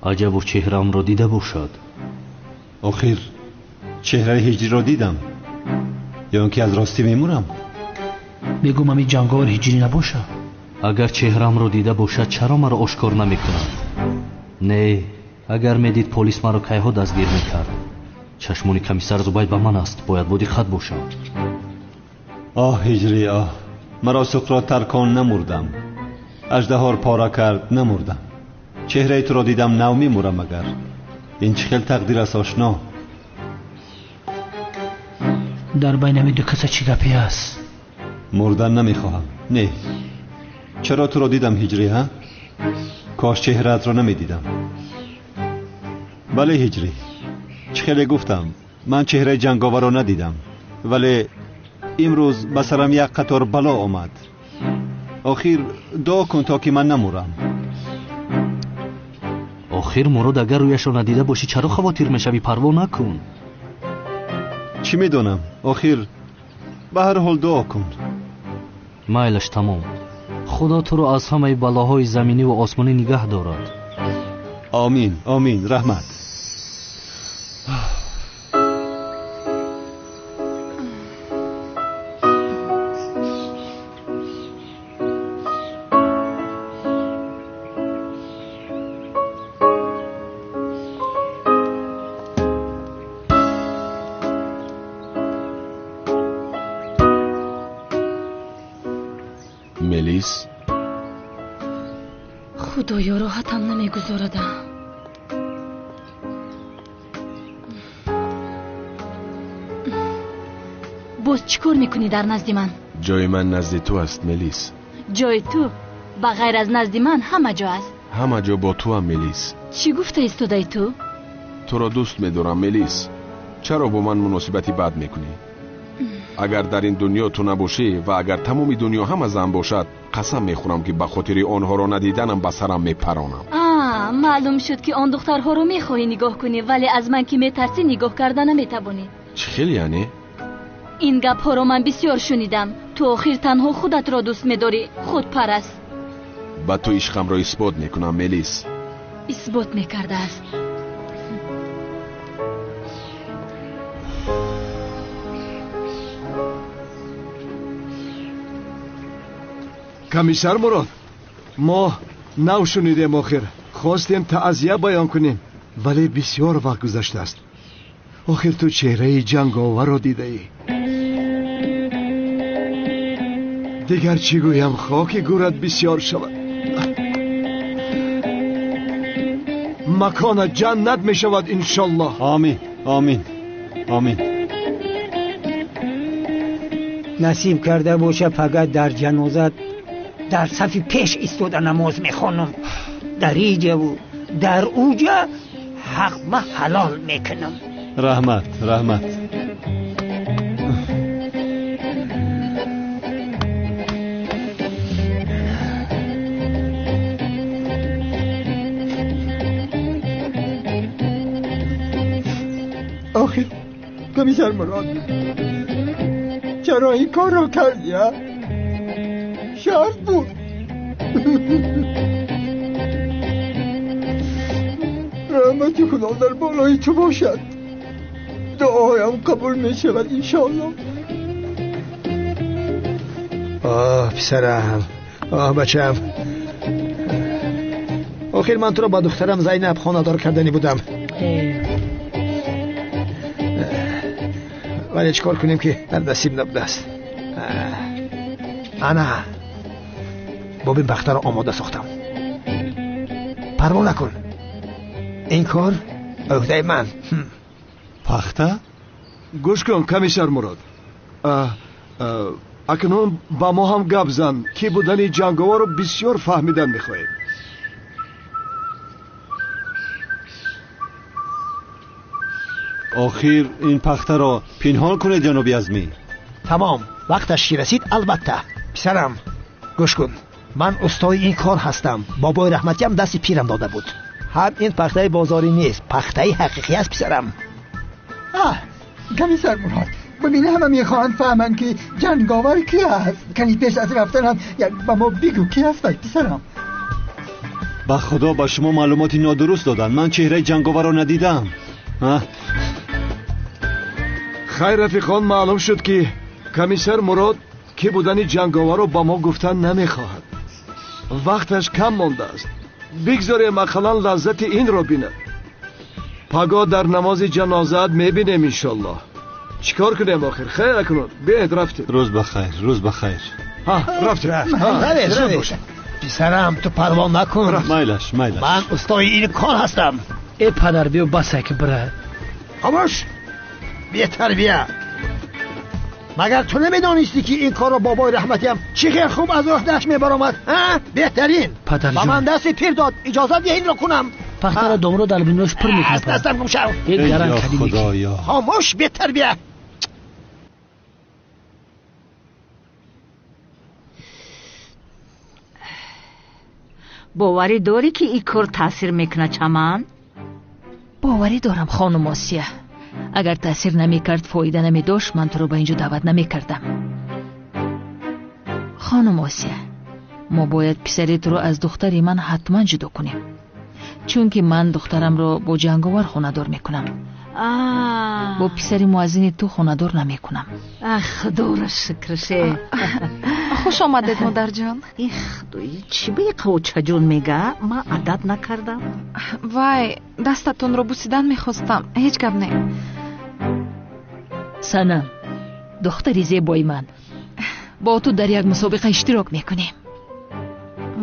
Аҷабо чеҳраамро дида бошад. Охир чеҳраи ҳиҷриро дидам. Ё он ки аз ростӣ мемурам? Мегӯм ами ҷанговар ҳиҷрӣ набошад. Агар чеҳраамро дида бошад, чаро маро ошкор намекунад? Не, агар медид полис маро кайҳо дастгир мекард. Чашмони комиссар Зубайд ба ман аст, бояд бодиққат бошам. Оҳ ҳиҷрӣ, оҳ, маро Суқрот таркон намурдам, аждаҳор пора кард намурдам. Чеҳраи туро дидам, нав мемурам. Агар ин чӣ хел тақдир аст, ошно? Дар байни ҳамин ду каса чӣ гапе аст? Мурдан намехоҳам. Не, чаро туро дидам ҳиҷрӣ, ҳа? Кош чеҳраатро намедидам. Бале ҳиҷрӣ, чӣ хеле гуфтам, ман чеҳраи ҷанговарро надидам, вале имрӯз ба сарам як қатор бало омад. Охир дуо кун то ки ман намурам. Охир Мурод, агар рӯяшро надида бошӣ, чаро хавотир мешавӣ? Парво накун. Чӣ медонам, охир ба ҳар ҳол дуо кун. Майлаш, тамом. Худо туро аз ҳамаи балоҳои заминӣ ва осмонӣ нигаҳ дорад. Омин, омин, раҳмат. Мелис? Худоё, роҳатам намегузорада. Боз чӣ кор мекунӣ дар назди ман? Ҷои ман назди ту аст, Мелис. Ҷои ту ба ғайр аз назди ман ҳама ҷо аст. Ҳама ҷо бо туам, Мелис. Чӣ гуфта истодаи ту? Туро дӯст медорам, Мелис. Чаро бо ман муносибати бад мекунӣ? Агар дар ин дунё ту набошӣ ва агар тамоми дунё ҳама зан бошад, қасам мехӯрам ки ба хотири онҳоро надиданам ба сарам мепаронам. Маълум шуд ки он духтарҳоро мехоҳӣ нигоҳ кунӣ, вале аз ман ки метарсӣ нигоҳ карда наметавонӣ. Чӣ хел яъне? Ин гапҳоро ман бисёр шунидам. Ту охир танҳо худатро дӯст медорӣ, худпараст. Ба ту ишқамро исбот мекунам, Мелис. Исбот мекардааст. Комиссар Мурод, мо нав шунидем, охир хостем таъзия баён кунем, вале бисёр вақт гузаштааст. Охир ту чеҳраи ҷанговарро дидаӣ. Дигар чӣ гӯям, хоки гӯрат бисёр шавад. Маконат ҷаннат мешавад, иншоллоҳ. Омин, омин, омин. Насиб карда боша, фақат дар ҷанозат дар сафи пеш истода намоз мехонам. Дар иҷаву дар уҷа ҳақма ҳалол мекунам. Раҳмат, раҳмат. Охир комиссар Мурод, чаро ин корро кардӣ? Шарт буд. Раҳмати Худо дар болои ту бошад. Дуоям қабул мешавад, иншоаллоҳ. Оҳ писарам, оҳ бачам, охир ман туро ба духтарам Зайнаб хонадор кардани будам. Вале чӣ кор кунем ки дар насиб набудааст. Ана бобин пахтаро омода сохтам. Парво накун, ин кор ӯҳдаи ман. Пахта? Гӯш кун, комиссар Мурод, акнун ба мо ҳам гап зан, ки будани ҷанговарро бисёр фаҳмидан мехоҳем. Охир ин пахтаро пинҳон кунед, ҷаноби Азмӣ. Тамом, вақташ ки расид, албатта. Писарам, гӯш кун, ман устои ин кор ҳастам. Бобои раҳматиам дасти пирам дода буд. Ҳам ин пахтаи бозорӣ нест, пахтаи ҳақиқӣ аст, писарам. Комиссар Мурод, бибин, ҳама мехоҳанд фаҳманд, ки ҷанговар ки аст. Кани пеш аз рафтанам як ба мо бигӯ, ки аст вай, писарам. Ба худо, ба шумо маълумоти нодуруст доданд. Ман чеҳраи ҷанговарро надидам. Хайр, рафиқон, маълум шуд, ки комиссар Мурод ки будани ҷанговарро ба мо гуфтан намехоҳад. Вақташ кам мондааст, бигзорем ақаллан лаззати инро бинад. Пагоҳ дар намози ҷанозаат мебинем, иншоллоҳ. Чӣ кор кунем охир? Хайр, акнун биед, рафтем. Рӯз ба хайр, рӯз ба хайр. Рафтем. Равед. Писарам, ту парво накун. Майлаш, майлаш. Ман устои ин кор ҳастам. Э падар, биё, басай ки бира. Хомӯш, бетарбия! Магар ту намедонистӣ, ки ин корро бобои раҳматиам чӣ хел хуб аз уҳдааш мебаромад? Беҳтарин ба ман дасти пир дод, иҷозат диҳ инро кунам. Пахтаро домро дар бинош пур мекунад. Аз дастам гум шав. Худоё! Хомӯш, бетарбия! Боварӣ дорӣ, ки ин кор таъсир мекунад, Чаман? Боварӣ дорам, хонум Осия. Агар таъсир намекард, фоида намедошт, ман туро ба ин ҷо даъват намекардам. Хонум Осия, мо бояд писари туро аз духтари ман ҳатман ҷудо кунем, чунки ман духтарамро бо ҷанговар хонадор мекунам, бо писари муаззини ту хонадор намекунам. Ах, худоро шукраше. Хуш омадед, модарҷон. Эх, худои, чӣ ба қавчаҷон мега? Ман адат накардам. Вай, дастатонро бусидан мехостам, ҳеҷ гап не. Санам, духтари зебои ман, бо ту дар як мусобиқа иштирок мекунем.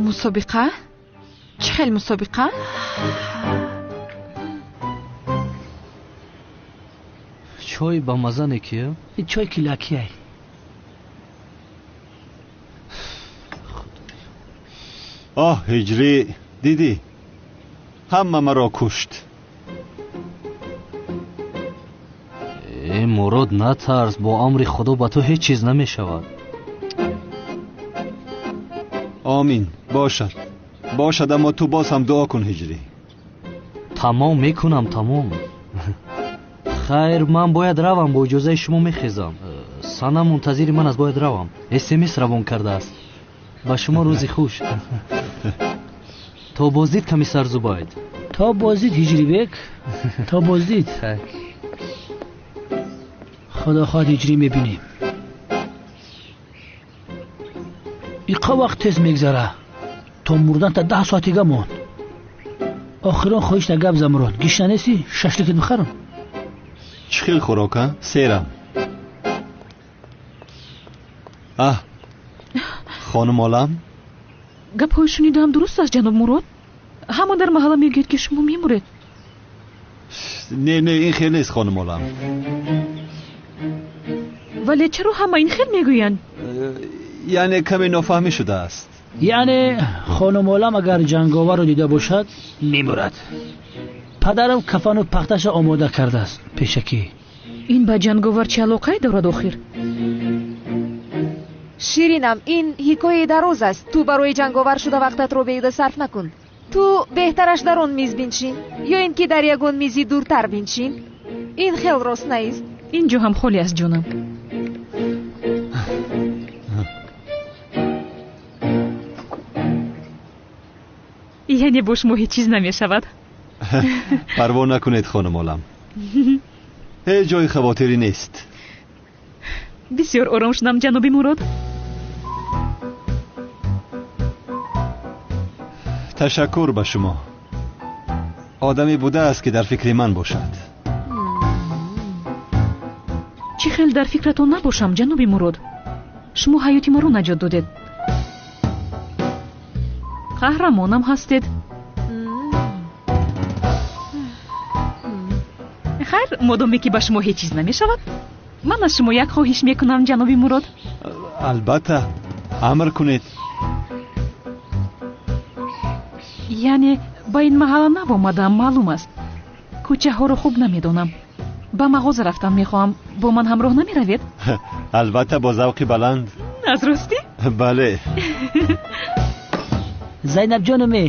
Мусобиқа? Чӣ хел мусобиқа? Чой ба маза не ки? Ин чой килакиай. Оҳ, ҳиҷрӣ, дидӣ, ҳама маро кушт. Э Мурод, натарс, бо амри Худо ба ту ҳеҷ чиз намешавад. Омин, бошад, бошад, аммо ту боз ҳам дуо кун, ҳиҷрӣ. Тамом мекунам, тамом. Хайр, ман бояд равам, бо иҷозаи шумо мехезам. Санам мунтазири ман аст, бояд равам. СМС равон кардааст. Ба шумо рӯзи хуш. То боздид, комиссар Зубайд. То боздид, Ҳиҷрибек, то боздид. Худо хоҳад, ҳиҷрӣ мебинем. Иқа вақт тез мегзара. То мурдан та 10 соатига монд. Охирон хоҳишта гап за, Мурод, гишна нестӣ, шашликет бихарам. Чӣ хел хӯрока? Серам. Аҳ, хонум Олам. Гапҳои шунидаам дуруст аст, ҷаноб Мурод? Ҳама дар маҳалла мегӯяд, ки шумо мемуред. Не, не, ин хел нест, хонум Олам. Вале чаро ҳама ин хел мегӯянд? Яъне каме нофаҳмӣ шудааст. Яъне хонум Олам агар ҷанговарро дида бошад, мемурад. Падарам кафану пахташа омода кардааст пешакӣ. Ин ба ҷанговар чӣ алоқае дорад охир? Ширинам, ин ҳикояи дароз аст. Ту барои ҷанговар шуда вақтатро беҳуда сарф накун. Ту беҳтараш дар он миз биншин, ё ин ки дар ягон мизи дуртар биншин. Ин хел рост наист. Ин ҷо ҳам холӣ аст, ҷонам. Яъне бо шумо ҳеҷ чиз намешавад? Парво накунед, хонум Олам, ҳеҷ ҷои хавотирӣ нест. Бисёр ором шудам, ҷаноби Мурод. Ташаккур ба шумо. Одаме будааст, ки дар фикри ман бошад. Чӣ хел дар фикратон набошам, ҷаноби Мурод? Шумо ҳаёти маро наҷот додед, қаҳрамонам ҳастед. Хайр, модоме ки ба шумо ҳеҷ чиз намешавад, ман аз шумо як хоҳиш мекунам, ҷаноби Мурод. Албатта, амр кунед. Яъне ба ин маҳалла нав омадаам, маълум аст, кӯчаҳоро хуб намедонам. Ба мағоза рафтан мехоҳам. Бо ман ҳамроҳ намеравед? Албатта, бо завқи баланд. Аз ростӣ? Бале. Зайнаб ҷонуме,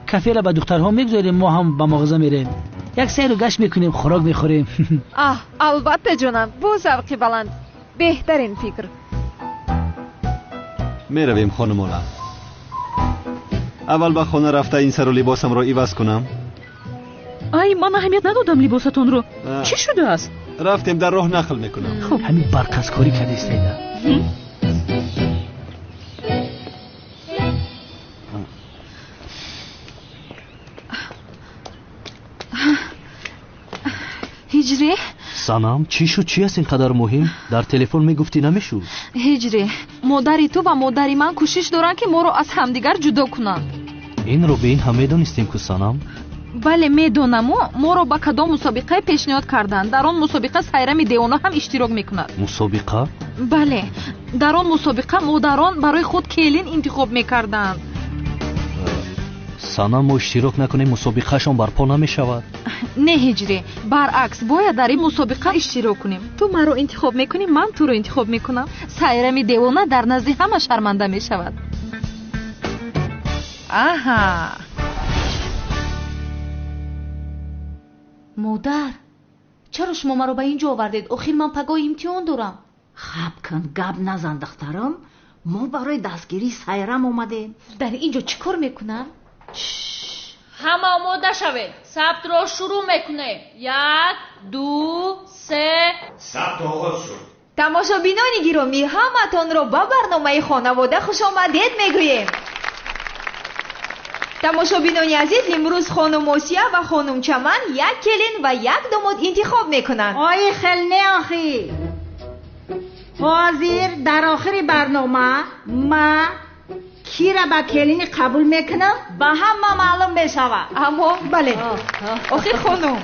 каферо ба духтарҳо мегузорем, мо ҳам ба мағоза мерем. Як сайру гашт мекунем, хӯрок мехӯрем. Аҳ, албатта ҷонам, бо завқи баланд. Беҳтарин фикр. Меравем, хонумола. Аввал ба хона рафта ин сару либосамро иваз кунам. Ай, ман аҳамият надодам либосатонро. Чӣ шудааст? Рафтем, дар роҳ нақл мекунам. Хуб. Ҳамин барқазкорӣ кардистеда. Ҳиҷрӣ? Санам, чӣ шуд? Чӣ аст ин қадар муҳим? Дар телефон мегуфтӣ намешуд. Ҳиҷрӣ, модари ту ва модари ман кӯшиш доранд, ки моро аз ҳамдигар ҷудо кунанд. Инро бе ин ҳам медонистем ку, Санам. Бале, медонаму моро ба кадом мусобиқае пешниҳод карданд. Дар он мусобиқа Сайрами девона ҳам иштирок мекунад. Мусобиқа? Бале, дар он мусобиқа модарон барои худ келин интихоб мекарданд. Санам, мо иштирок накунем, мусобиқаашон барпо намешавад. Не, Ҳиҷрӣ, баръакс, бояд дар ин мусобиқа иштирок кунем. Ту маро интихоб мекунӣ, ман туро интихоб мекунам. Сайрами девона дар назди ҳама шарманда мешавад. Аҳа. Модар, чаро шумо маро ба ин ҷо овардед? Охир ман пагоҳ имтиҳон дорам. Хаб кун, гап назан, духтарам. Мо барои дастгирии Сайрам омадем. Дар ин ҷо чӣ кор мекунам? Ҳама омода шавед, сабтро шурӯъ мекунем. 1, 2, 3. Сабт оғоз шуд. Тамошобинони гиромӣ, ҳаматонро ба барномаи хонавода хушомадед мегӯем. Тамошобинони азиз, имрӯз хонум Осия ва хонум Чаман як келин ва як домод интихоб мекунанд. Ои хел не, охи. Ҳозир дар охири барнома ма кира ба келини қабул мекунам, ба ҳама маълум мешавад. Аммо бале, охир хонум,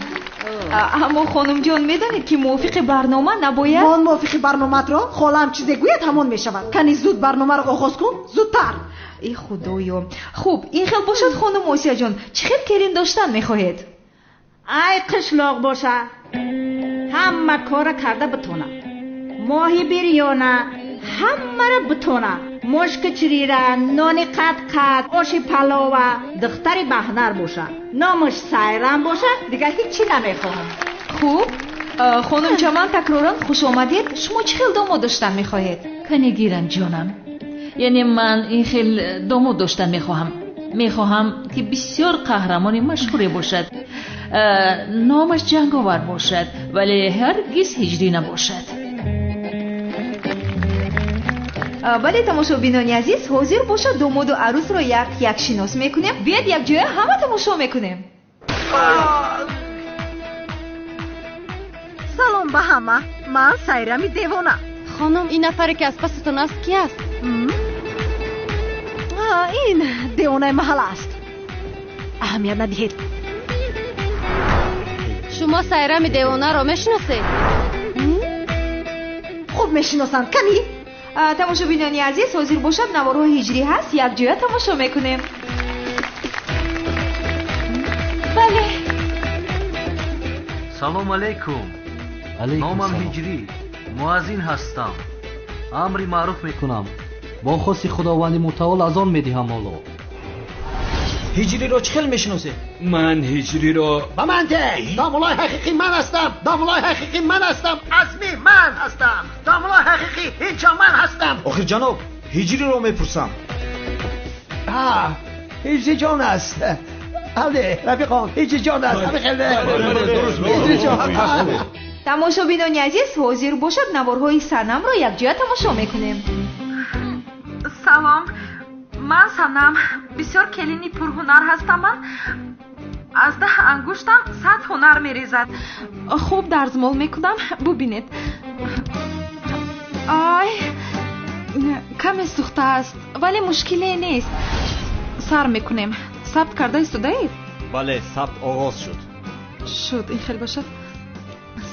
аммо хонумҷон, медонед, ки мувофиқи барнома набояд. Мон мувофиқи барномаатро, холаам чизе гӯяд, ҳамон мешавад. Кани зуд барномаро оғоз кун, зудтар. Э, худоё. Хуб, ин хел бошад, хонум Осияҷон, чӣ хел келин доштан мехоҳед? Ай, қишлоқ боша, ҳама кора карда битона, моҳи бирёна ҳамаро битона, мошкичирира, нони қат-қат, оши палова, духтари баҳунар боша, номаш Сайрам боша, дигар ҳеҷ чӣ намехоҳам. Хуб, хонум Чаман, такроран хушомадед. Шумо чӣ хел домод доштан мехоҳед? Кане гирам, ҷонам, яъне ман ин хел домод доштан мехоҳам. Мехоҳам, ки бисёр қаҳрамони машҳуре бошад, номаш Ҷанговар бошад, вале ҳаргиз Ҳиҷрӣ набошад. Бале, тамошобинони азиз, ҳозир бошад, домоду арӯсро як як шинос мекунем. Биёед, якҷоя ҳама тамошо мекунем. Салом ба ҳама, ман Сайрами девона. Хонум, ин нафаре ки аз пасатон аст, ки аст? Ин девонаи маҳалла аст, аҳамият надиҳед. Шумо Сайрами девонаро мешиносед? Хуб мешиносам, кани. Тамошобинони азиз, ҳозир бошад, наворҳои Ҳиҷрӣ ҳаст, якҷоя тамошо мекунем. Бале. Салом алейкум. Номам Ҳиҷрӣ, муаззин ҳастам. Амри маъруф мекунам, бо хости Худованди мутаол азон медиҳам ҳоло. Ҳиҷриро чӣ хел мешиносед? Ман Ҳиҷриро Ба ман де, домулои ҳақиқӣ ман ҳастам, домулои ҳақиқӣ ман ҳастам, азми ман ҳастам, домулои ҳақиқӣ инҷо ман ҳастам. Охир ҷаноб, Ҳиҷриро мепурсам. Ҳиҷри ҷон аст. Бале, рафиқон, ҳиҷри ҷон аст. Ҳиҷри ҷон. Тамошобинони азиз, ҳозир бошад, наворҳои Санамро якҷоя тамошо мекунем. Салом, ман Санам, бисёр келини пурҳунар ҳастам. Ман аз 10 ангуштам 100 ҳунар мерезад. Хуб дарзмол мекунам, бубинед. Ай, каме сӯхтааст, вале мушкиле нест. Сар мекунем. Сабт карда истодаед? Бале, сабт оғоз шуд. Шуд, ин хел бошад.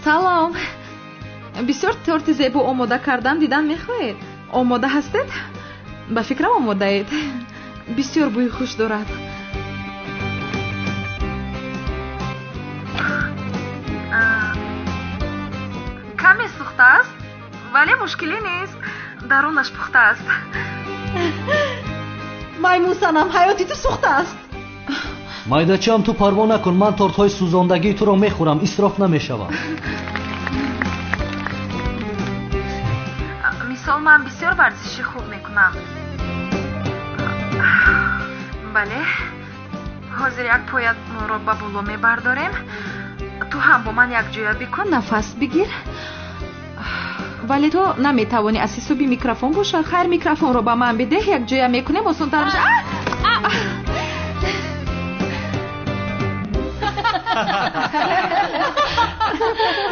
Салом, бисёр торти зебо омода кардам, дидан мехоҳед? Омода ҳастед? Ба фикрам, омодаед. Бисёр бӯи хуш дорад. Каме сӯхтааст, вале мушкиле нест. Дарунаш пухтааст. Маймун Санам, ҳаёти ту сӯхтааст. Майдачиам, ту парво накун, ман тортҳои сӯзондагии туро мехӯрам, исроф намешавам. Мисол, ман бисёр варзиши хуб мекунам. Бале, ҳозир як поятро ба боло мебардорем. Ту ҳам бо ман якҷоя бикун, нафас бигир. Вале ту наметавонӣ аз ҳисоби микрофон боша. Хайр, микрофонро ба ман бидеҳ, якҷоя мекунем, осонтар мешавад.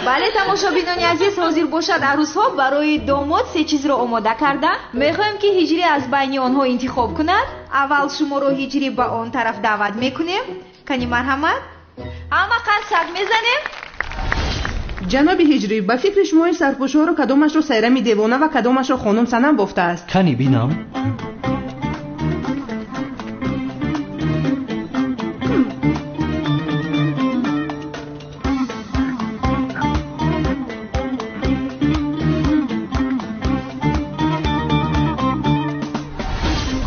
Бале, тамошобинони азиз, ҳозир бошад арӯсҳо барои домод се чизро омода карданд. Мехоҳем, ки Ҳиҷрӣ аз байни онҳо интихоб кунад. Аввал шуморо Ҳиҷрӣ ба он тараф даъват мекунем. Кани марҳамат. Ҳама қарсак мезанем. Ҷаноби Ҳиҷрӣ, ба фикри шумо ин сарпӯшҳоро кадомашро Сайрами девона ва кадомашро хонум Санам бофтааст? Кани бинам.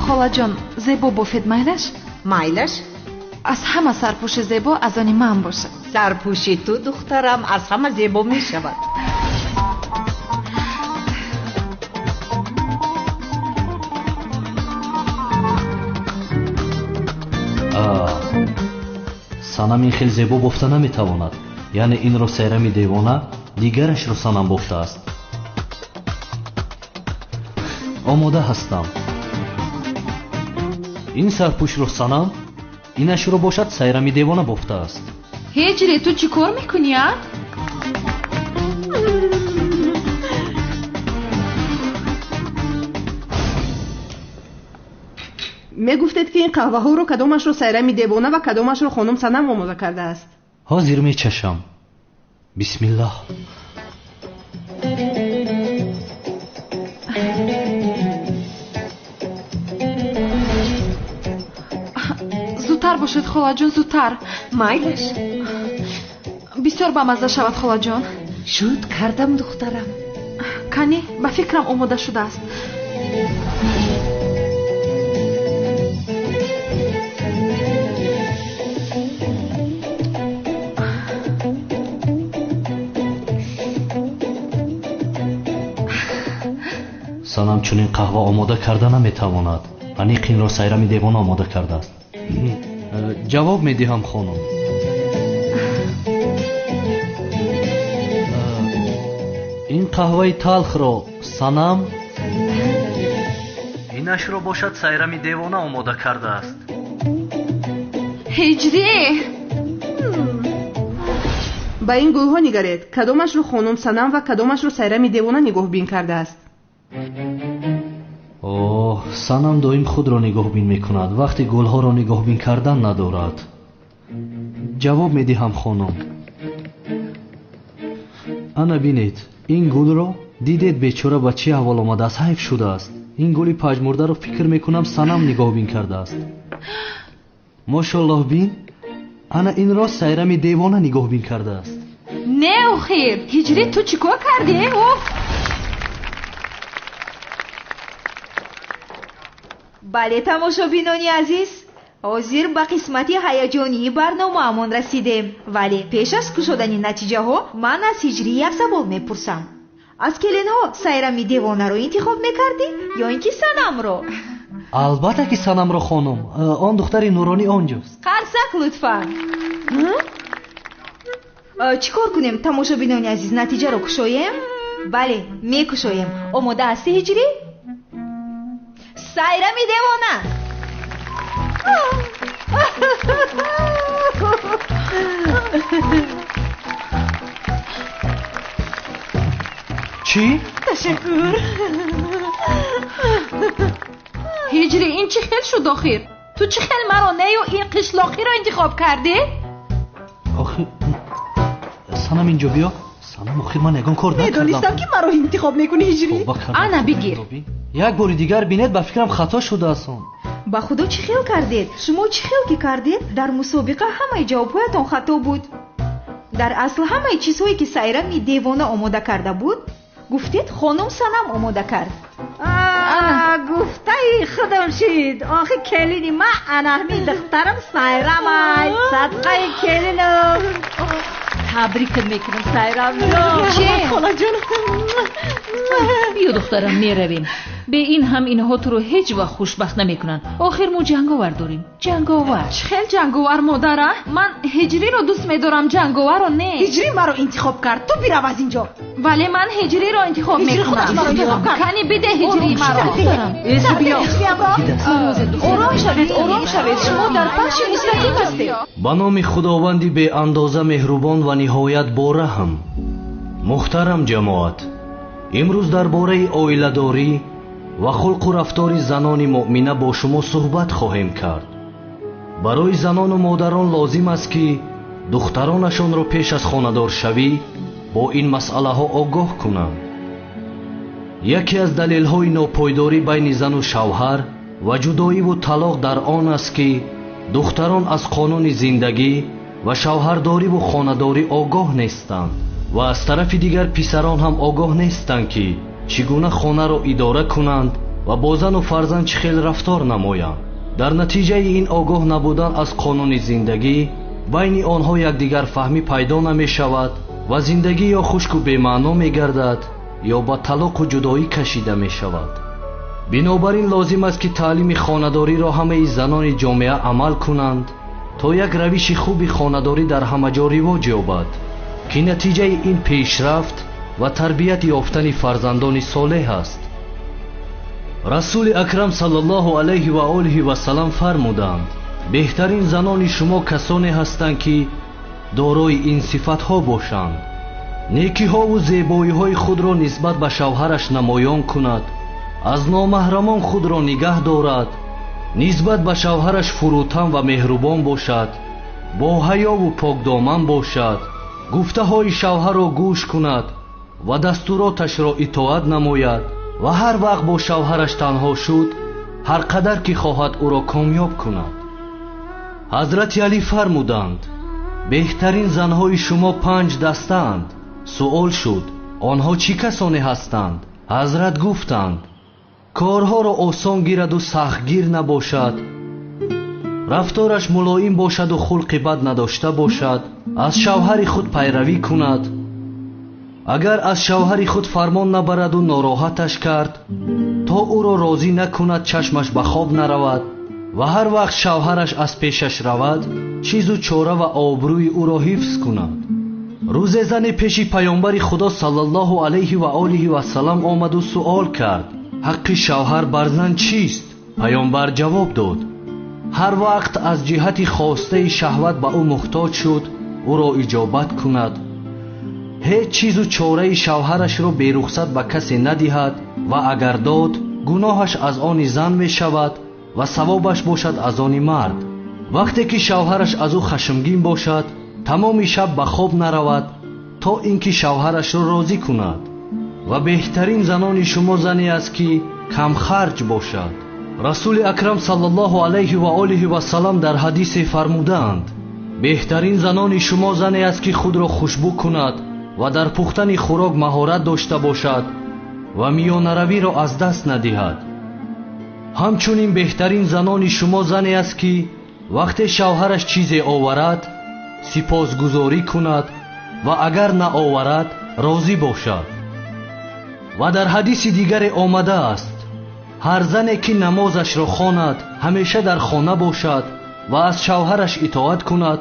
Холаҷон, зебо бофед, майлаш? Майлаш. Аз ҳама сарпӯши зебо аз они ман бошад. Сарпӯши ту, духтарам, аз ҳама зебо мешавад. Санам ин хел зебо бофта наметавонад. Яъне инро Сайрами девона, дигарашро Санам бофтааст. Омода ҳастам. Ин сарпӯшро Санам, инашро бошад Сайрами девона бофтааст. Ҳиҷрӣ, ту чӣ кор мекунӣ, а? Мегуфтед, ки ин қаҳваҳоро кадомашро Сайрами девона ва кадомашро хонум Санам омода кардааст? Ҳозир мечашам. Бисмиллоҳ. Зудтар бошед, холаҷон, зудтар. Майлаш. Бисёр бамазза шавад, холаҷон. Шуд кардам, духтарам. Кани, ба фикрам омода шудааст. Санам чунин қаҳва омода карда наметавонад. Аниқ инро Сайрами девона омода кардааст. Ҷавоб медиҳам, хонум. Ин қаҳваи талхро Санам, инашро бошад Сайрами девона омода кардааст. Ҳиҷрӣ! Ба ин гулҳо нигаред, кадомашро хонум Санам ва кадомашро Сайрами девона нигоҳбин кардааст. Оҳ, Санам доим худро нигоҳбин мекунад, вақти гулҳоро нигоҳбин кардан надорад. Ҷавоб медиҳам, хонум. Ана бинед, ин гулро дидед, бечора ба чӣ аҳвол омадааст, ҳайф шудааст. Ин гули пажмурдаро фикр мекунам Санам нигоҳбин кардааст. Мошоллоҳ, бин, ана инро Сайрами девона нигоҳбин кардааст. Не, охир, Ҳиҷрӣ, ту чӣ кор кардӣ? Уф! Бале, тамошобинони азиз, ҳозир ба қисмати ҳаяҷонии барномаамон расидем. Вале пеш аз кушодани натиҷаҳо ман аз Ҳиҷрӣ як савол мепурсам. Аз келинҳо Сайрами девонаро интихоб мекардӣ ё ин ки Санамро? Албатта ки Санамро, хонум. Он духтари нуронӣ онҷост. Қарсак лутфан. Чӣ кор кунем, тамошобинони азиз, натиҷаро кушоем? Бале, мекушоем. Омода ҳастӣ, Ҳиҷрӣ? Сайрами девона. Чӣ? Ташаккур. Ҳиҷрӣ, ин чӣ хел шуд охир? Ту чӣ хел маро нею ин қишлоқиро интихоб кардӣ? Охир, Санам, инҷо биё. Санам, охир ман ягон кор накардам. Медонистам, ки маро интихоб мекунӣ, Ҳиҷрӣ. Ана бигир. Як бори дигар бинед, ба фикрам хато шудааст он. Ба худо, чӣ хел кардед? Шумо чӣ хел ки кардед? Дар мусобиқа ҳамаи ҷавобҳоятон хато буд. Дар асл ҳамаи чизҳое ки Сайрами девона омода карда буд, гуфтед хонум Санам омода кард. Гуфтаи худам шид. Охи келини ма анаҳми духтарам Сайрамай. Садқаи келинам. Табрикат мекунам, Сайрам. Че? Холаҷон. Биё духтарам, меравем. Бе ин ҳам инҳо туро ҳеҷ вақт хушбахт намекунанд. Охир мо ҷанговар дорем. Ҷанговар. Чӣ хел ҷанговар, модара? Ман Ҳиҷриро дӯст медорам, ҷанговарро не. Ҳиҷрӣ маро интихоб кард. Ту бирав аз инҷо. Вале ман Ҳиҷриро интихоб мекунам. Кани биде Ҳиҷрии маро. Ором шавед, ором шавед. Шумо дар пахши мустақим ҳастед. Ба номи Худованди беандоза меҳрубон ва ниҳоят бораҳм. Муҳтарам ҷамоат, имрӯз дар бораи оиладорӣ ва хулқу рафтори занони муъмина бо шумо суҳбат хоҳем кард. Барои занону модарон лозим аст ки духтаронашонро пеш аз хонадоршавӣ бо ин масъалаҳо огоҳ кунанд. Яке аз далелҳои нопойдорӣ байни зану шавҳар ва ҷудоиву талоқ дар он аст ки духтарон аз қонуни зиндагӣ ва шавҳардориву хонадорӣ огоҳ нестанд ва аз тарафи дигар писарон ҳам огоҳ нестанд ки чӣ гуна хонаро идора кунанд ва бо зану фарзанд чӣ хел рафтор намоянд. Дар натиҷаи ин огоҳ набудан аз қонуни зиндагӣ байни онҳо якдигарфаҳмӣ пайдо намешавад ва зиндагӣ ё хушку бемаъно мегардад ё ба талоқу ҷудоӣ кашида мешавад. Бинобар ин лозим аст ки таълими хонадориро ҳамаи занони ҷомеа амал кунанд то як равиши хуби хонадорӣ дар ҳама ҷо ривоҷ ёбад ки натиҷаи ин пешрафт ва тарбият ёфтани фарзандони солеҳ аст. Расули акрам саллаллоҳу алайҳи ва олиҳи васаллам фармуданд: беҳтарин занони шумо касоне ҳастанд ки дорои ин сифатҳо бошанд, некиҳову зебоиҳои худро нисбат ба шавҳараш намоён кунад, аз номаҳрамон худро нигаҳ дорад, нисбат ба шавҳараш фурӯтан ва меҳрубон бошад, бо ҳаёву покдоман бошад, гуфтаҳои шавҳарро гӯш кунад ва дастуроташро итоат намояд ва ҳар вақт бо шавҳараш танҳо шуд, ҳар қадар ки хоҳад ӯро комёб кунад. Ҳазрати Алӣ фармуданд: беҳтарин занҳои шумо 5 дастаанд. Суол шуд: онҳо чӣ касоне ҳастанд? Ҳазрат гуфтанд: корҳоро осон гираду сахтгир набошад, рафтораш мулоим бошаду хулқи бад надошта бошад, аз шавҳари худ пайравӣ кунад. Агар аз шавҳари худ фармон набараду нороҳаташ кард, то ӯро розӣ накунад чашмаш ба хоб наравад ва ҳар вақт шавҳараш аз пешаш равад, чизу чора ва обрӯи ӯро ҳифз кунад. Рӯзе зане пеши паёмбари Худо саллаллоҳу алайҳи ва олиҳи васаллам омаду суол кард: ҳаққи шавҳар бар зан чист? Паёмбар ҷавоб дод: ҳар вақт аз ҷиҳати хостаи шаҳват ба ӯ муҳтоҷ шуд, ӯро иҷобат кунад, ҳеҷ чизу чораи шавҳарашро берухсат ба касе надиҳад ва агар дод, гуноҳаш аз они зан мешавад ва савобаш бошад аз они мард. Вақте ки шавҳараш аз ӯ хашмгин бошад, тамоми шаб ба хоб наравад то ин ки шавҳарашро розӣ кунад. Ва беҳтарин занони шумо зане аст ки камхарҷ бошад. Расули акрам саллаллоҳу алайҳи ва олиҳи васаллам дар ҳадисе фармудаанд: беҳтарин занони шумо зане аст ки худро хушбӯ кунад ва дар пухтани хӯрок маҳорат дошта бошад ва миёнаравиро аз даст надиҳад. Ҳамчунин беҳтарин занони шумо зане аст ки вақте шавҳараш чизе оварад, сипосгузорӣ кунад ва агар наоварад, розӣ бошад. Ва дар ҳадиси дигаре омадааст: ҳар зане ки намозашро хонад, ҳамеша дар хона бошад ва аз шавҳараш итоат кунад,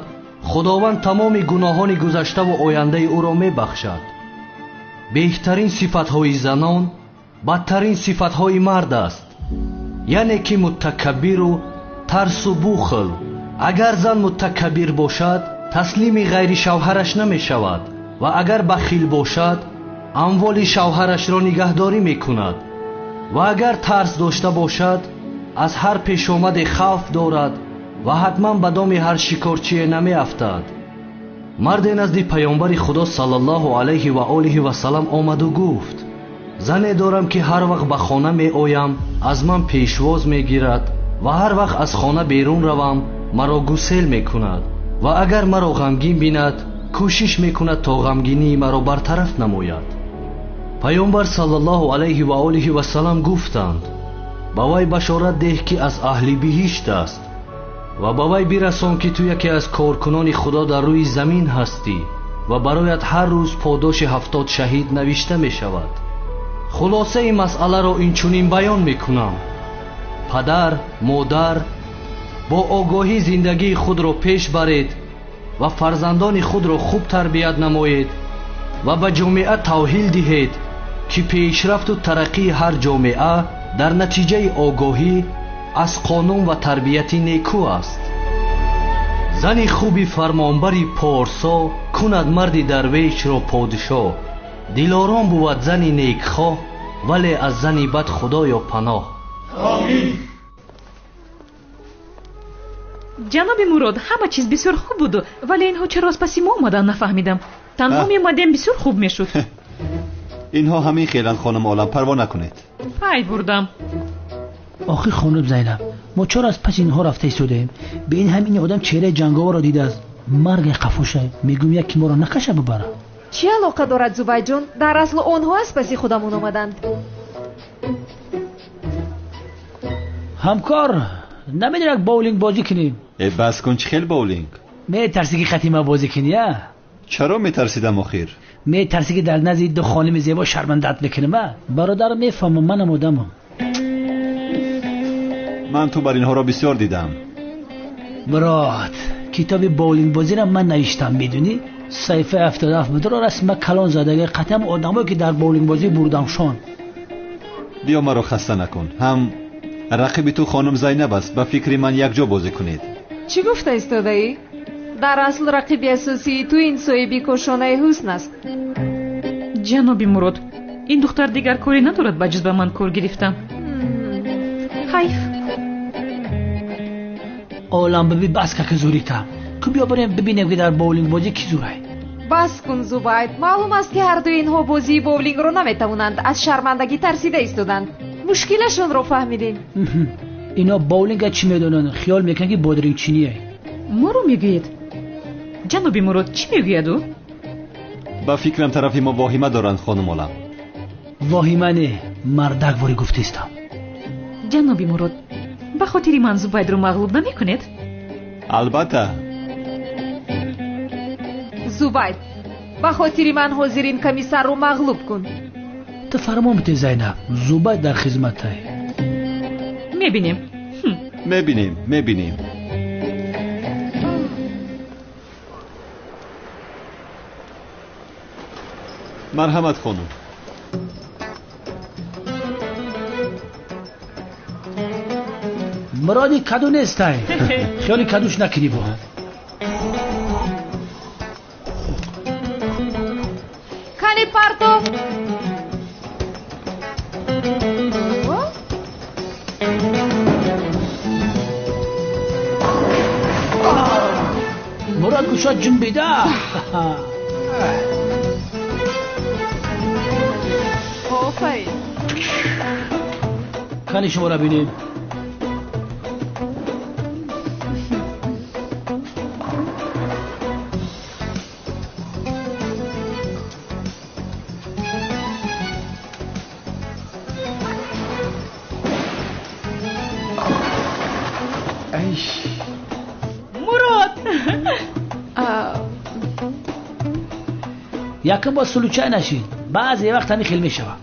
Худованд тамоми гуноҳони гузаштаву ояндаи ӯро мебахшад. Беҳтарин сифатҳои занон бадтарин сифатҳои мард аст, яъне ки мутакаббиру тарсу бухл. Агар зан мутакаббир бошад, таслими ғайри шавҳараш намешавад ва агар бахил бошад, амволи шавҳарашро нигаҳдорӣ мекунад ва агар тарс дошта бошад, аз ҳар пешомаде хавф дорад ва ҳатман ба доми ҳар шикорчие намеафтад. Марде назди паёмбари Худо саллаллоҳу алайҳи ва олиҳи васаллам омаду гуфт: зане дорам ки ҳар вақт ба хона меоям, аз ман пешвоз мегирад ва ҳар вақт аз хона берун равам, маро гусел мекунад ва агар маро ғамгин бинад, Кӯшиш мекунад то ғамгинии маро бартараф намояд. Паёмбар саллаллоҳу алайҳи ва олиҳи вассалам гуфтанд: ба вай башорат деҳ, ки аз аҳли биҳишт аст, ва ба вай бирасон, ки ту яке аз коркунони Худо дар рӯи замин ҳастӣ ва бароят ҳар рӯз подоши 70 шаҳид навишта мешавад. Хулосаи масъаларо инчунин баён мекунам: падар, модар, бо огоҳӣ зиндагии худро пеш баред ва фарзандони худро хуб тарбият намоед ва ба ҷомеа тавҳил диҳед, ки пешрафту тараққии ҳар ҷомеа дар натиҷаи огоҳӣ аз қонун ва тарбияти некӯ аст. Зани хуби фармонбари порсо кунад марди дарвешро подшоҳ. Дилором бувад зани некхоҳ, вале аз зани бад Худоё паноҳ. Омин. Ҷаноби Мурод, ҳама чиз бисёр хуб буду, вале инҳо чаро аз паси мо омаданд, нафаҳмидам. Танҳо меомадем, бисёр хуб мешуд. Инҳо ҳамин хеланд, хонум Олам, парво накунед. Пай бурдам. Охир хонум Зайнаб, мо чаро аз паси инҳо рафта истодаем? Ба ин ҳам ин одам чеҳраи ҷанговарро дидааст. Марги қафоша, мегӯм яке моро накаша бибара. Чӣ алоқа дорад, Зубайҷон? Дар асл онҳо аз паси худамон омаданд. Ҳамкор, намедонӣ як боулинг бозӣ кунем? Э, бас кун, чӣ хел боулинг? Метарсӣ ки хатима бозӣ кунӣ, а? Чаро метарсидам охир? Метарсӣ ки дар назди ду хоними зебо шармандат мекунам, а? Бародар, мефаҳмам, манам одамам. Ман ту бар инҳоро бисёр дидам. Мурод, китоби боулингбозиро ман навиштам, медунӣ? Саҳифаи 77 будро расма калон задаги қатъам одамое ки дар боулингбозӣ бурдамшон. Биё маро хаста накун. Ҳам рақиби ту хонум Зайнаб аст, ба фикри ман якҷо бозӣ кунед. Чӣ гуфта истодаӣ? Дар асл рақиби асосии ту ин соҳиби кошонаи ҳусн аст. Ҷаноби Мурод, ин духтар дигар коре надорад ба ҷуз ба ман кор гирифтан. Ҳайф. Олам биби, бас ка ки зурита. Ку биё барем бибинем, ки дар боулингбозӣ кӣ зурай. Бас кун, Зубайд. Маълум аст, ки ҳардуи инҳо бозии боулингро наметавонанд, аз шармандагӣ тарсида истоданд. Мушкилашонро фаҳмидем. Ино боулинга чӣ медонанд? Хиёл мекунанд, ки бодирингчиние. Моро мегӯед? Ҷаноби Мурод, чӣ мегӯяд ӯ? Ба фикрам тарафи мо воҳима доранд, хонум Олам. Воҳима не, мардак ворӣ гуфтистам. Ҷаноби Мурод, ба хотири ман Зубайдро мағлуб намекунед? Албатта. Зубайд, ба хотири ман ҳозир ин комиссарро мағлуб кун. Ту фармон бите, Зайнаб, Зубайд дар хизматай. Мебинем. Мебинем, мебинем. Марҳамат, хонум. Муроди каду нестай. Хиёли кадуш накунӣ бо. Кани партов. Мурод кушод ҷунбида. Офарин. Кани шуморо бинем. Мурод! Якум бор случай нашид. Баъзе вақт ҳамин хел мешавад.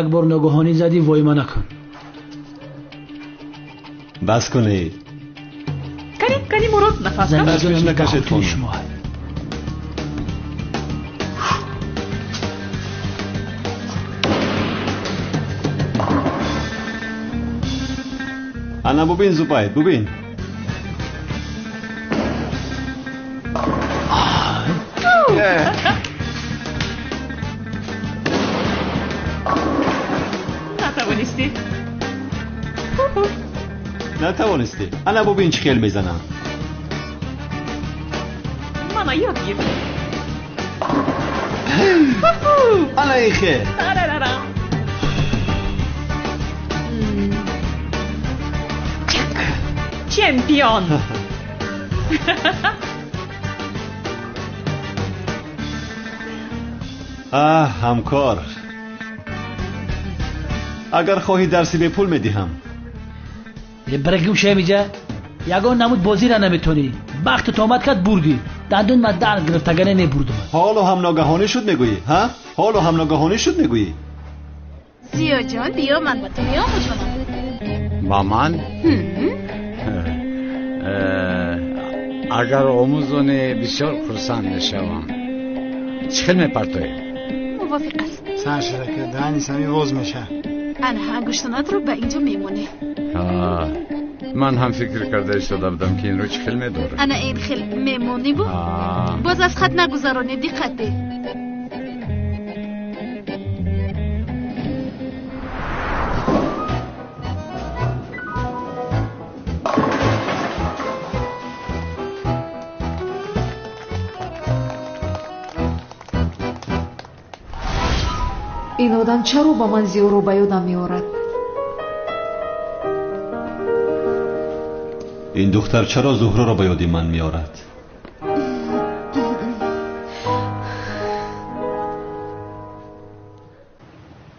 Як бор ногоҳонӣ задӣ, войма накун. Бас кунед. Кани, кани Мурод, нафас каш. Ташвиш накашед хонум. Ана бубин Зубайд, бубин. Натавонистӣ. Натавонистӣ. Ана бубин чӣ хел мезанам. Мана ёд гир. Ана ин хел. Чемпион. Аҳ, ҳамкор. Агар хоҳӣ дарси бепул медиҳам. Барагим шамиҷа, ягон намуд бозира наметонӣ. Бахтат омад кард бурдӣ. Дандон ма дар гирифтагане мебурдум. Ҳоло ҳам ногаҳонӣ шуд мегӯӣ, ҳа? Ҳоло ҳам ногаҳонӣ шуд мегӯӣ? Зиёҷон, биё ман ба ту меомӯзонам. Ба ман? Агар омӯзонӣ бисёр хурсанд мешавам. Чӣ хел мепартоӣ? Мувофиқ аст. Сар шуда ки даҳани сами воз меша. Ана ангуштонатро ба инҷо мемонӣ. Ман ҳам фикр карда истода будам ки инро чӣ хел медорам. Ана ин хел мемониву боз аз хат нагузаронӣ, диққат деҳ. Ин одам чаро ба ман Зиёро ба ёдам меорад? Ин духтар чаро Зуҳроро ба ёди ман меорад?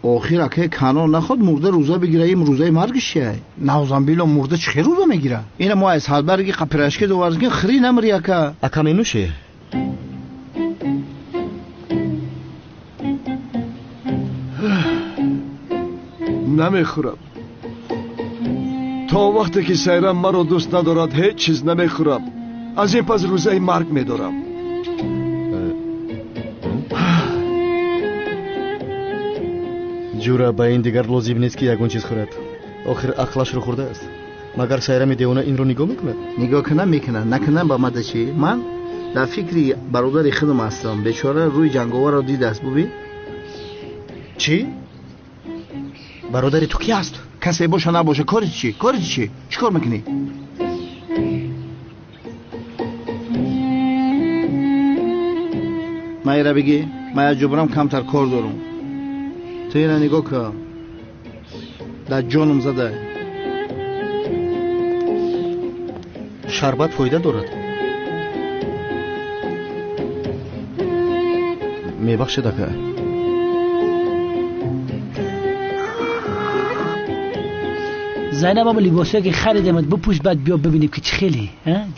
Охир акай Канон наход мурда рӯза бигира, ин рӯзаи маргиш чия? Навзамбило мурда чӣ хел рӯза мегира? Ина мо аз ҳалбарги қапирашки доварзгин хири намри ака. Ака менӯшӣ? Намехӯрам. То вақте ки Сайрам маро дӯст надорад, ҳеҷ чиз намехӯрам. Аз ин пас рӯзаи марг медорам. Ҷура, ба ин дигар лозим нест ки ягон чиз хӯрад. Охир ақлашро хӯрдааст. Магар Сайрами девона инро нигоҳ мекунад? Нигоҳ кунам мекунад, накунам ба мада чӣ? Ман дар фикри бародари худам ҳастам. Бечора рӯи ҷанговарро дидааст, бубин. Чӣ? Бародари ту ки аст? Касе боша набоша, кори чӣ? Кори чӣ? Чӣ кор мекунӣ? Ман ира бигӣ, ман як ҷо камтар кор дорам. Ту ира нигоҳ кун. Дар ҷонам зада. Шарбат фоида дорад. Мебахшед ака. Зайнаб, ам либосое ки харидамат бипӯш, баъд биё бибинем ки чӣ хеле,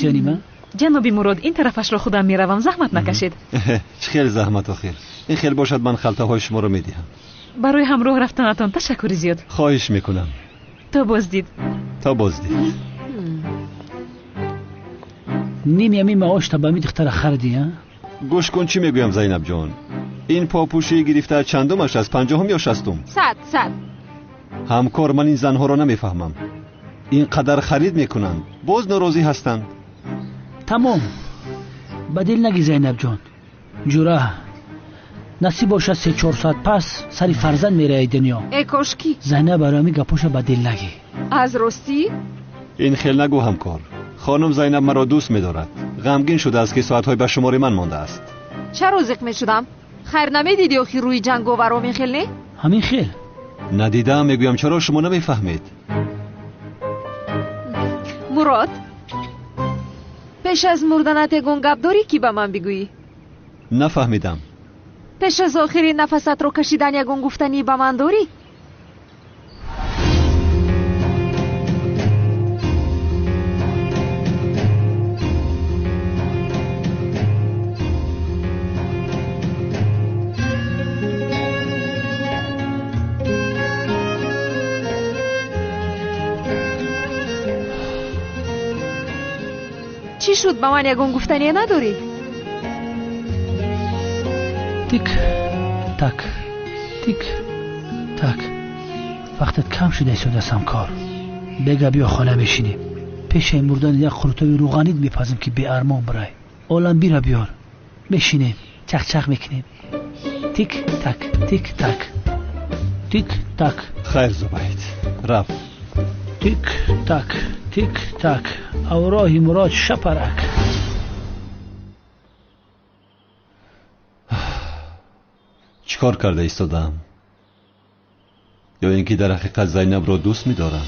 ҷони ман. Ҷаноби Мурод, ин тарафашро худам меравам, заҳмат накашед. Чӣ хел заҳмат охир? Ин хел бошад ман халтаҳои шуморо медиҳам. Барои ҳамроҳ рафтанатон ташаккури зиёд. Хоҳиш мекунам. То боздид. То боздид. Ними ами маошта ба ми духтара хариди, а? Гӯш кун чӣ мегӯям, Зайнабҷон. Ин попӯшии гирифта чандумаш аст, 50-ум ё 60-ум? 100. Ҳамкор, ман ин занҳоро намефаҳмам. Ин қадар харид мекунанд, боз норозӣ ҳастанд. Тамом. Ба дил нагӣ, Зайнабҷон. Ҷура, насиб бошад 3-4 соат пас сари фарзанд мераи дунё. Э кошки. Зайнаб, барои ҳамин гапоша ба дил нагӣ. Аз ростӣ? Ин хел нагӯ ҳамкор. Хонум Зайнаб маро дӯст медорад. Ғамгин шудааст ки соатҳои ба шумори ман мондааст. Чаро зиқ мешудам? Хайр намедидӣ охир рӯи ҷанговарро ин хел не? Ҳамин хел. Надидаам, мегӯям, чаро шумо намефаҳмед? Мурод, пеш аз мурданат ягон гап дорӣ ки ба ман бигӯӣ? Нафаҳмидам. Пеш аз охири нафасатро кашидан ягон гуфтанӣ ба ман дорӣ? Чӣ шуд, ба ман ягон гуфтание надорӣ? Тик так, тик так. Вақтат кам шуда истодааст, ҳамкор. Бега биё хона мешинем. Пешаи мурдан як қурутови рӯғанид мепазем, ки беармон бирай. Олам бира биёр. Мешинем, чақчақ мекунем. Тик так, тик так, тик так. Хайр, Зубайд, рафт. Тик так, тик так. Авроҳи Мурод шапарак. Чӣ кор карда истодаам? Ё ин ки дар ҳақиқат Зайнабро дӯст медорам?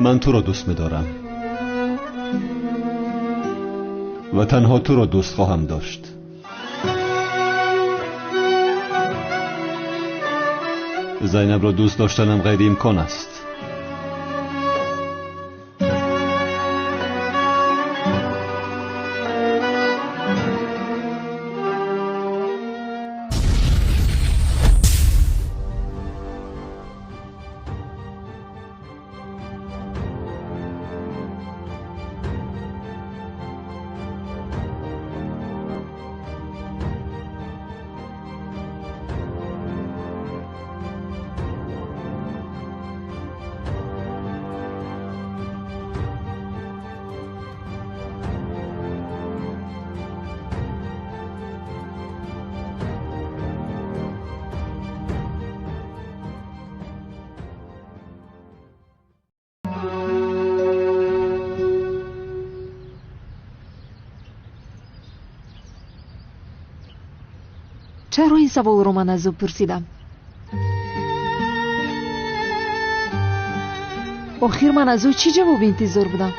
Ман туро дӯст медорам ва танҳо туро дӯст хоҳам дошт. Зайнабро дӯст доштанам ғайриимкон аст. Чаро ин саволро ман аз ӯ пурсидам? Охир ман аз ӯ чӣ ҷавоб интизор будам?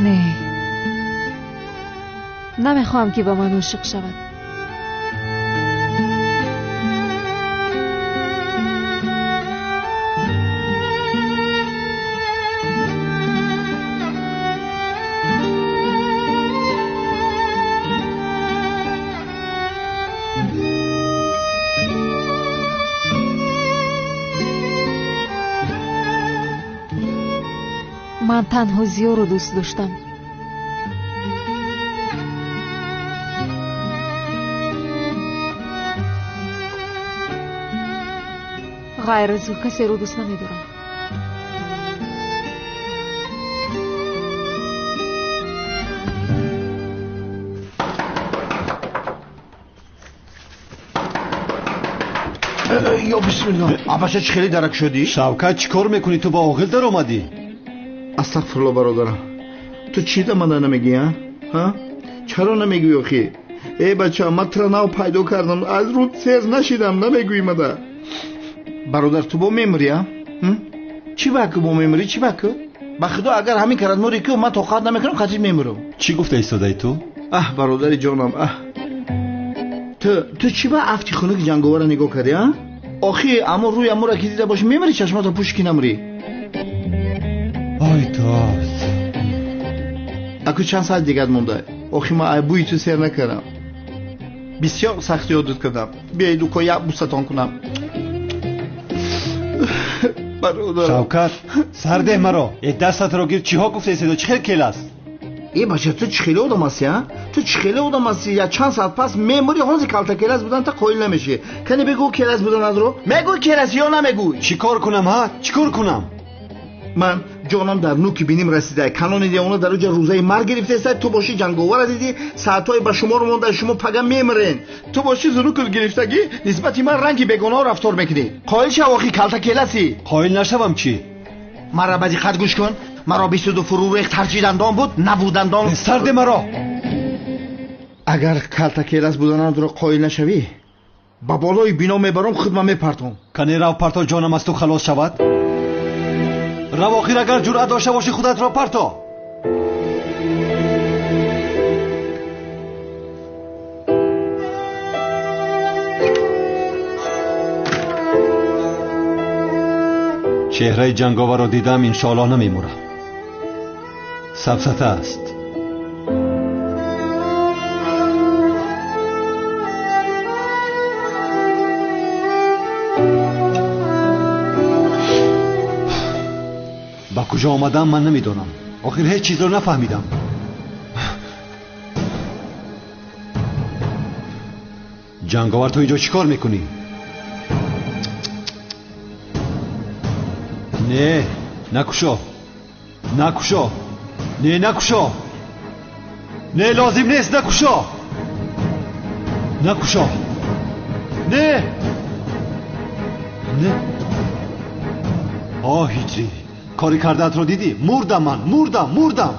Не, намехоҳам, ки ба ман ошиқ шавад. Ман танҳо Зиёро дӯст доштам. Ғайр аз ӯ касеро дӯст намедорам. Ё бисмиллоҳ, абаша чӣ хеле дарак шудӣ? Шавкат, чӣ кор мекунӣ? Ту ба оғил даромадӣ? Астағфирулло, бародарам, ту чӣ да мана намегӯӣ? Ҳа, чаро намегӯӣ охӣ? Э бача, ман тура нав пайдо кардам, аз рӯд сер нашидам, намегӯӣ мада. Бародар, ту бо мемирӣ? Чӣ баку бо мемирӣ? Чӣ баку? Ба худо, агар ҳамин карад мурӣ ку, ман тоқат намекунам, қатъи мемирам. Чӣ гуфта истодаи ту? Аҳ, бародари ҷонам, аҳ, ту чӣ ба афти хунуки ҷанговара нигоҳ кардӣ? А охи, аммо рӯи амура ки дида бошӣ, мемирӣ, чашмато пӯши ки намрӣ. Ой дод, аку чанд соат дигар монда? Охи, ман ай бӯи ту сер накардам, бисёр сахт ёдат кардам. Биёед, уко, як бусатон кунам. Бародар Шавкат, сардеҳ маро. Э, дастатро гир. Чиҳо гуфта истода? Чӣ хел кел аст? Э бача, ту чӣ хеле одам ҳастӣ? А ту чӣ хеле одам ҳастӣ? Я чанд соат пас мемурӣ, ҳозир калта келас будан та қоил намешӣ. Кане бигӯ, келас будан азро мегӯй, келас ё намегӯй? Чӣ кор кунам? Ҳа, чӣ кор кунам? Ман ҷонам дар нуки биним расида, канони девона дар уҷа рӯзаи марг гирифтеста. Ту бошӣ, ҷанговара дидӣ, саатҳое ба шумор монда, шумо пага мемирен. Ту бошӣ, зунукут гирифтагӣ, нисбати ман ранги бегонаҳо рафтор мекунӣ. Қоил шав, охи, калта келасӣ. Қоил нашавам чӣ? Маро ба диққат гӯш кун. Маро бисуду фурӯ рехт, ҳарчи дандон буд, набуд дандон. Сарде маро. Агар калта келас буданадро қоил нашавӣ, ба болои бино мебарам, худма мепартом. Кане рав, парто, ҷонам аз ту халос шавад. Рав охир, агар ҷуръат дошта бошӣ худатро парто. Чеҳраи ҷанговарро дидам, иншоаллоҳ намемурам. Сабсата аст. Ба куҷо омадам ман намедонам. Охир ҳеҷ чизро нафаҳмидам. Ҷанговар, ту инҷо чӣ кор мекунӣ? Не, накушо, накушо, не, накушо, не, лозим нест, накушо, накушо, не, не. Оҳ, ҳиҷрӣ, кори кардаатро дидӣ? Мурдам ман, мурдам, мурдам.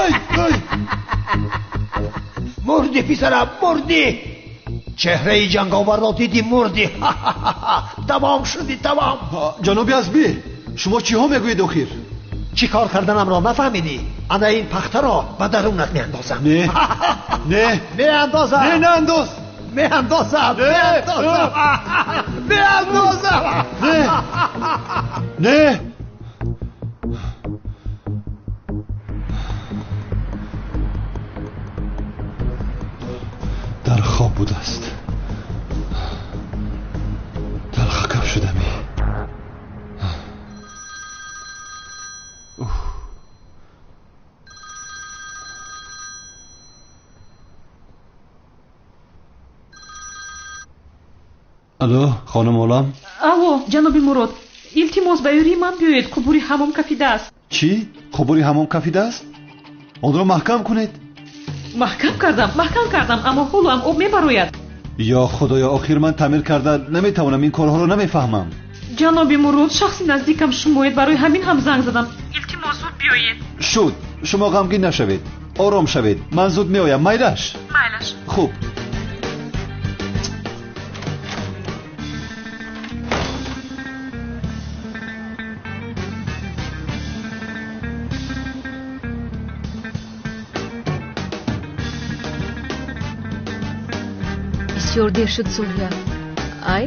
Ай, ай! Мурдӣ, писарам, мурдӣ. Чеҳраи ҷанговарро дидӣ, мурдӣ. Тамом шудӣ, тамом. Ҷаноби Азбӣ, шумо чиҳо мегӯед охир? Чӣ кор карданамро нафаҳмидӣ? Ана ин пахтаро ба дарунат меандозам. Не, не, меандозам. Не, наандоз. Меандозам, меандозам, меандозам. Не, не. Дар хоб будааст. Талхакап шудами. Алло, хонум Олам? Алло, ҷаноби Мурод, илтимос ба ёрии ман биёед, қубури ҳамом кафидааст. Чӣ? Қубури ҳамом кафидааст? Онро маҳкам кунед. Маҳкам кардам, маҳкам кардам, аммо ҳоло ҳам об мебарояд. Ё худоё, охир ман таъмир карда наметавонам, ин корҳоро намефаҳмам. Ҷаноби Мурод, шахси наздикам шумоед, барои ҳамин ҳам занг задам. Илтимос, зуд биёед. Шуд, шумо ғамгин нашавед, ором шавед, ман зуд меоям. Майлаш? Майлаш. Хуб. Бисёр дер шуд, София. Ай,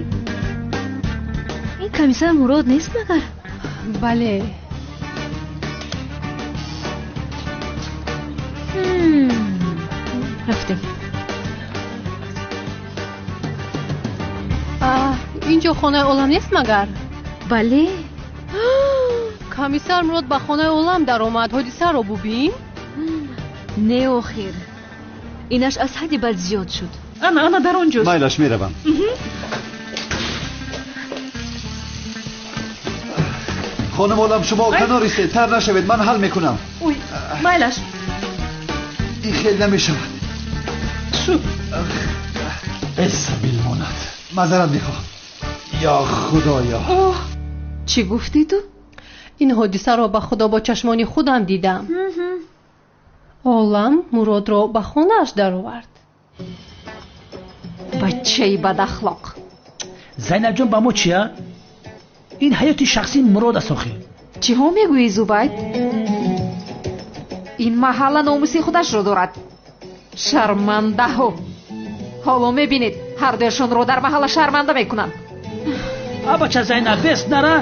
ин комиссар Мурод нест магар? Бале. Рафтем. Инҷо хонаи Олам нест магар? Бале. Комиссар Мурод ба хонаи Олам даромад. Ҳодисаро бубин. Не, охир, инаш аз ҳадди бад зиёд шуд. Ана, ана, дар он ҷост. Майлаш, меравам. Хонум Олам, шумо канор истед, тар нашавед, ман ҳал мекунам. Ой, майлаш. Ин хел намешавад. Шуд. Эсабил монад. Маъзарат мехоҳам. Ё худоё. Чӣ гуфтӣ ту? Ин ҳодисаро ба худо бо чашмони худам дидам. Олам Муродро ба хонааш даровард. Бачаи бадахлоқ. Зайнабҷон, ба мо чия? Ин ҳаёти шахсии Мурод аст охир. Чиҳо мегӯӣ, Зубайд? Ин маҳалла номуси худашро дорад. Шармандаҳо. Ҳоло мебинед, ҳардуяшонро дар маҳалла шарманда мекунанд. А бача Зайнаб, бес нара.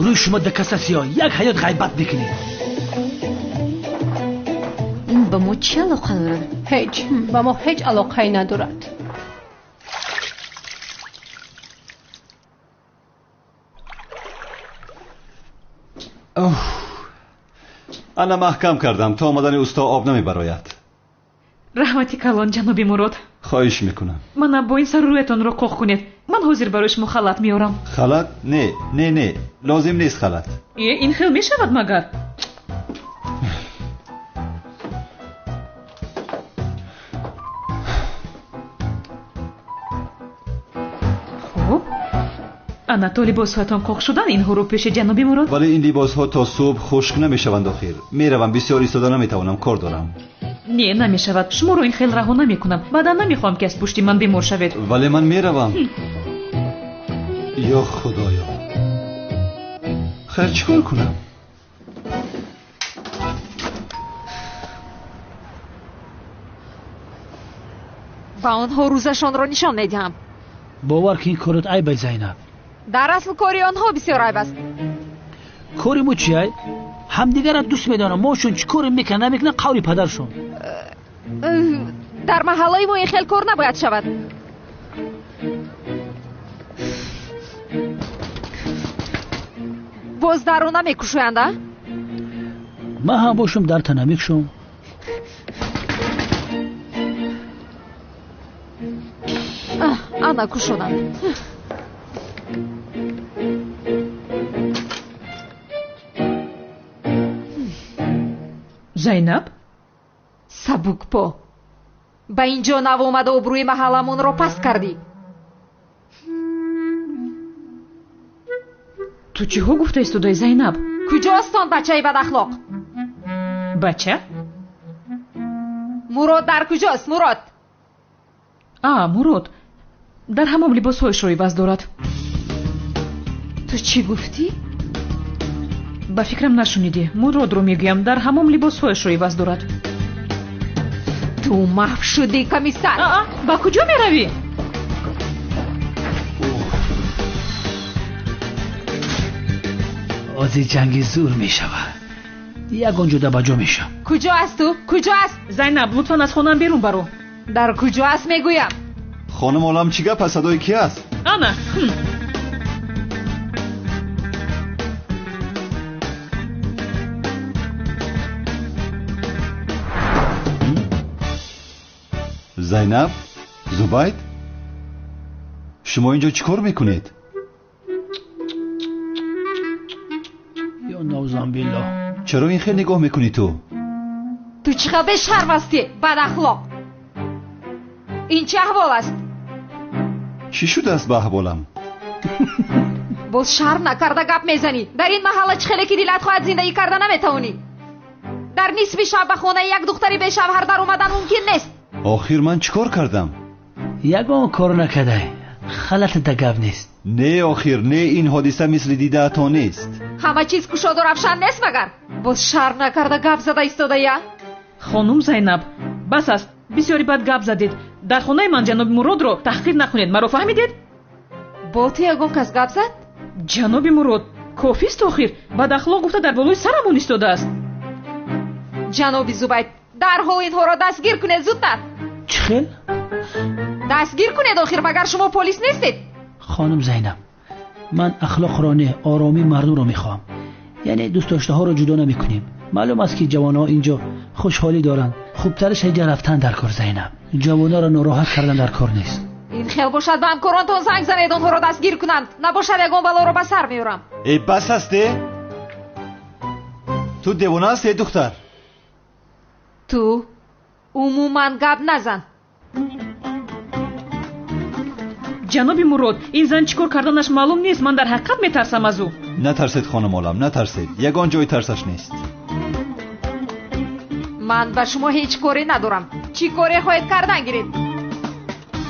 Рӯи шумо дакаса сиёҳ, як ҳаёт ғайбат мекунед. Ин ба мо чӣ алоқа дорад? Ҳеҷ, ба мо ҳеҷ алоқае надорад. Ана маҳкам кардам, то омадани усто об намебарояд. Раҳмати калон, ҷаноби Мурод. Хоҳиш мекунам. Мана бо ин сару рӯятонро қоқ кунед. Ман ҳозир барои шумо халат меорам. Халат? Не, не, не, лозим нест халат. Э, ин хел мешавад магар? Хуб, ана то либосҳоятон қоқ шудан, инҳоро пеши ҷаноби Мурод. Вале ин либосҳо то субҳ хушк намешаванд охир. Меравам, бисёр истода наметавонам, кор дорам. Не, намешавад. Шуморо ин хел раҳо намекунам. Баъдан намехоҳам, ки аз пушти ман бемор шавед. Вале ман меравам. Ё худоё, хайр, чӣ кор кунам? Ба онҳо рӯзашонро нишон медиҳам. Бовар ки ин корот айб, Зайнаб. Дар асл кори онҳо бисёр айб аст. Кори мо чи ай? Ҳамдигарро дӯст медорам. Мошон чӣ коре мекунад, намекунад, қавли падаршон. Дар маҳаллаи мо ин хел кор набояд шавад. Боз дарро намекушоянд, а? Ман ҳам бошам, дарта намекушом. Ана кушоданд. Зайнаб? Сабукпо, ба ин ҷо нав омада обрӯи маҳалламонро паст кардӣ. Ту чиҳо гуфта истодаи, Зайнаб? Куҷост он бачаи бадахлоқ? Бача? Мурод дар куҷост, Мурод? А, Мурод дар ҳамом либосҳояшро иваз дорад. Ту чӣ гуфтӣ? Ба фикрам нашунидӣ. Муродро мегӯям, дар ҳамом либосҳояшро иваз дорад. Ту маҳв шудӣ, комиссар. Аа, ба куҷо меравӣ? Ози ҷанги зур мешавад. Ягон ҷода ба ҷо мешавам. Куҷо аст ту? Куҷо аст? Зайнаб, лутфан аз хонаам берун баро. Дар куҷо аст, мегӯям? Хонум олам, чӣ гап аст? Садои ки аст? Ана. Зайнаб, Зубайд, шумо инҷо чӣ кор мекунед? Ё навзамбиллоҳ. Чаро ин хел нигоҳ мекунӣ ту? Ту чӣ хел бешарм ҳастӣ, бадахлоқ! Ин чӣ аҳвол аст? Чӣ шудааст ба аҳволам? Боз шарм накарда гап мезанӣ. Дар ин маҳалла чӣ хеле ки дилат хоҳад зиндагӣ карда наметавонӣ. Дар нисфи шаб ба хонаи як духтари бешавҳар даромадан мумкин нест. Охир ман чӣ кор кардам? Ягон кор накардай. Халатата гап нест. Не, охир не, ин ҳодиса мисли дидаатон нест. Ҳама чиз кушоду равшан нест магар? Боз шарм накарда гап зада истодая? Хонум Зайнаб, бас аст. Бисёри бад гап задед. Дар хонаи ман ҷаноби Муродро таҳқир накунед. Маро фаҳмидед? Бо ту ягон кас гап зад? Ҷаноби Мурод, кофист охир. Бадахлоқ гуфта дар болои сарамон истодааст. Ҷаноби Зубайд, дарҳол инҳоро дастгир кунед, зудтар. Чӣ хел? Дастгир кунед охир, магар шумо полис нестед? Хонум Зайнаб, ман ахлоқро не, оромии мардумро мехоҳам. Яъне дӯстдоштаҳоро ҷудо намекунем. Маълум аст, ки ҷавонҳо инҷо хушҳолӣ доранд. Хубтараш инҷа рафтан дар кор, Зайнаб. Ҷавонҳоро нороҳат кардан дар кор нест. Ин хел бошад, ба ҳамкоронтон занг занед, онҳоро дастгир кунанд. Набошад, ягон балоро ба сар меорам. Э, бас аст, э? Ту девона ҳастӣ, духтар? Ту умуман гап назан. Ҷаноби Мурод, ин зан чӣ кор карданаш маълум нест. Ман дар ҳақиқат метарсам аз ӯ. Натарсед, хонум олам, натарсед. Ягон ҷои тарсаш нест. Ман ба шумо ҳеҷ коре надорам. Чӣ коре хоҳед кардан гиред?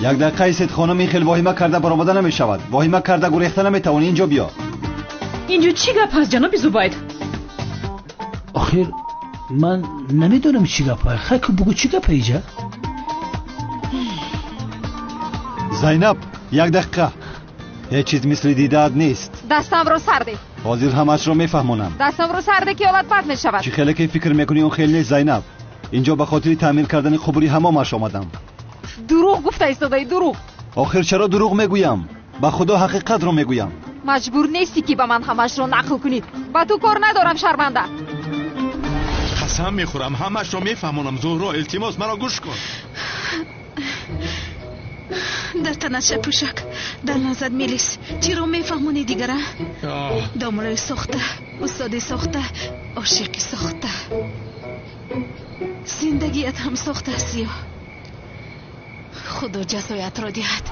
Як дақиқа истед, хонум, ин хел воҳима карда баромада намешавад. Воҳима карда гурехта наметавонӣ. Инҷо биё. Инҷо чӣ гап ҳаст, ҷаноби Зубайд? Охир ман намедонам чӣ гап. Хай ку бугӯ, чӣ гапа иҷа? Зайнаб, як дақиқа. Ҳеҷ чиз мисли дидаат нест. Дастамро сар деҳ. Ҳозир ҳамаашро мефаҳмонам. Дастамро сар деҳ, ки ҳолат бад мешавад. Чӣ хеле ки фикр мекунӣ, он хел нест, Зайнаб. Инҷо ба хотири таъмир кардани қубури ҳамомаш омадам. Дурӯғ гуфта истодаӣ, дурӯғ. Охир чаро дурӯғ мегӯям? Ба худо ҳақиқатро мегӯям. Маҷбур нестӣ, ки ба ман ҳамаашро нақл кунӣ. Ба ту кор надорам, шарманда. Қасам мехӯрам, ҳамаашро мефаҳмонам. Зуҳро, илтимос, маро гӯш кун. Дар танат шапӯшак, дар назар мелис. Чиро мефаҳмонӣ дигара? Домулои сохта, устоди сохта, ошиқи сохта. Зиндагият ҳам сохта аст ё? Худо ҷазоятро диҳад.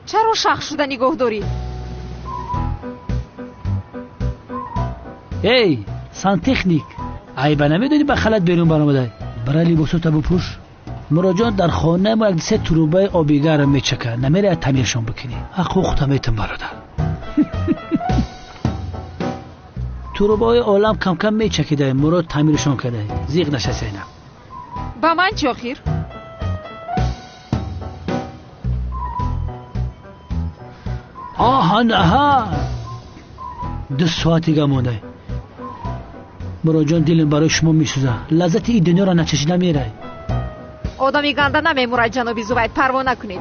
Чаро шах шуда нигоҳ дорӣ? Эй, сантехник, Айба намедонӣ ба халат берун баромадай. Бара либосота бупӯш. Муроҷон дар хонаи мо як се трубаи оби гарм мечака. Намераяд тамиршон бикунӣ. Ҳуқуқта метам бародар. Трубаҳои олам камкам мечакидай, Мурод тамиршон кардай. Зиқ наша Зайнаб. Ба ман чӣ охир? Оҳан аҳа. 2 соат дига мондай. Муроҷон дилим барои шумо месӯзад. Лаззати ин дунёро начашида мерай. Одами ганда намемурад, ҷаноби Зувайд, парво накунед.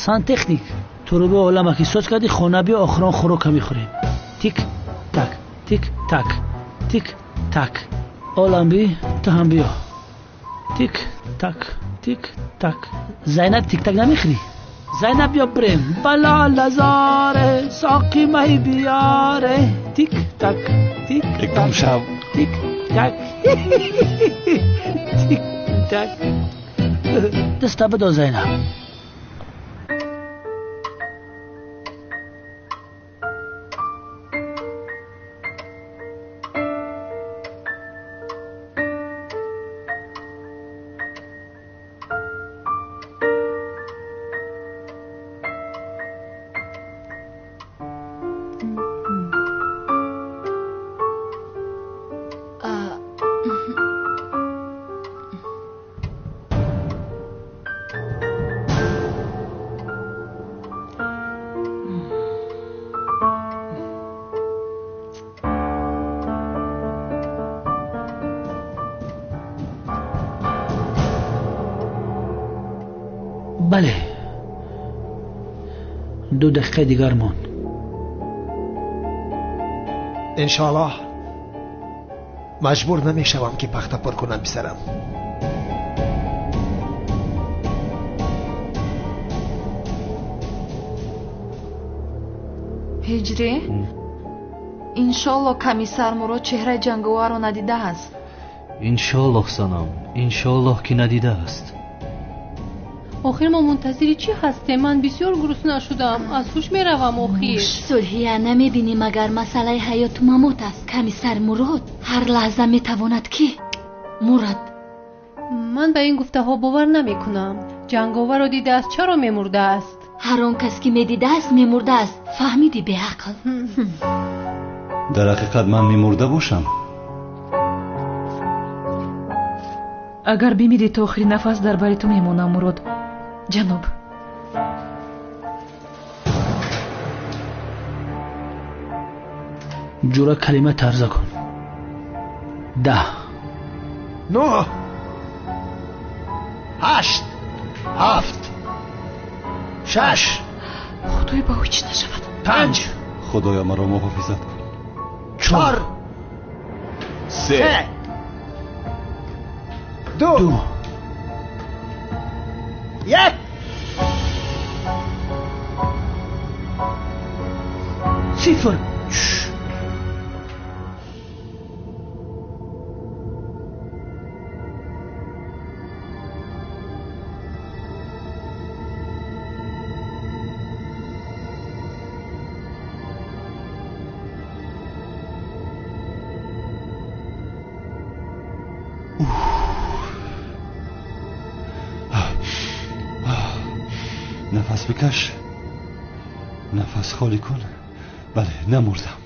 Сантехник, труби олама ки соз кардӣ, хона биё, охирон хӯрока мехӯрем. Тик так, тик так, тик так. Олам би, ту ҳам биё. Тик так, тик так. Зайнаб тик так намехӯрӣ? Зайнаб биё бирем. Балолазоре, соқи май биёре. Тик так, тик так, тик так. Тик так. Даста бидо Зайнаб. Бале, 2 дақиқаи дигар монд. Иншоаллоҳ маҷбур намешавам ки пахта пур кунам, писарам. Ҳиҷрӣ, иншоаллоҳ комиссар Мурод чеҳраи ҷанговарро надидааст. Иншоаллоҳ санам, иншоаллоҳ ки надидааст. Охир мо мунтазири чӣ ҳастем? Ман бисёр гурусна шудам, аз ҳуш меравам охир. Сулҳия, намебинӣ магар масъалаи ҳаёту мамот аст. Комиссар Мурод ҳар лаҳза метавонад ки мурад. Ман ба ин гуфтаҳо бовар намекунам. Ҷанговарро дидааст, чаро мемурдааст? Ҳар он кас ки медидааст мемурдааст. Фаҳмидӣ беақл? Дар ҳақиқат ман мемурда бошам? Агар бимирӣ то охири нафас дар бари ту мемонам, Мурод. Ҷаноб. Ҷура калима тарза кун. 10 9 8 7 6. Худоё, ба ӯ чӣ нашавад? 5. Худоё, маро муҳофизат кун. 4 3 2 1. 0. Нафас бикаш, нафас холӣ кун. Бале, намурдам.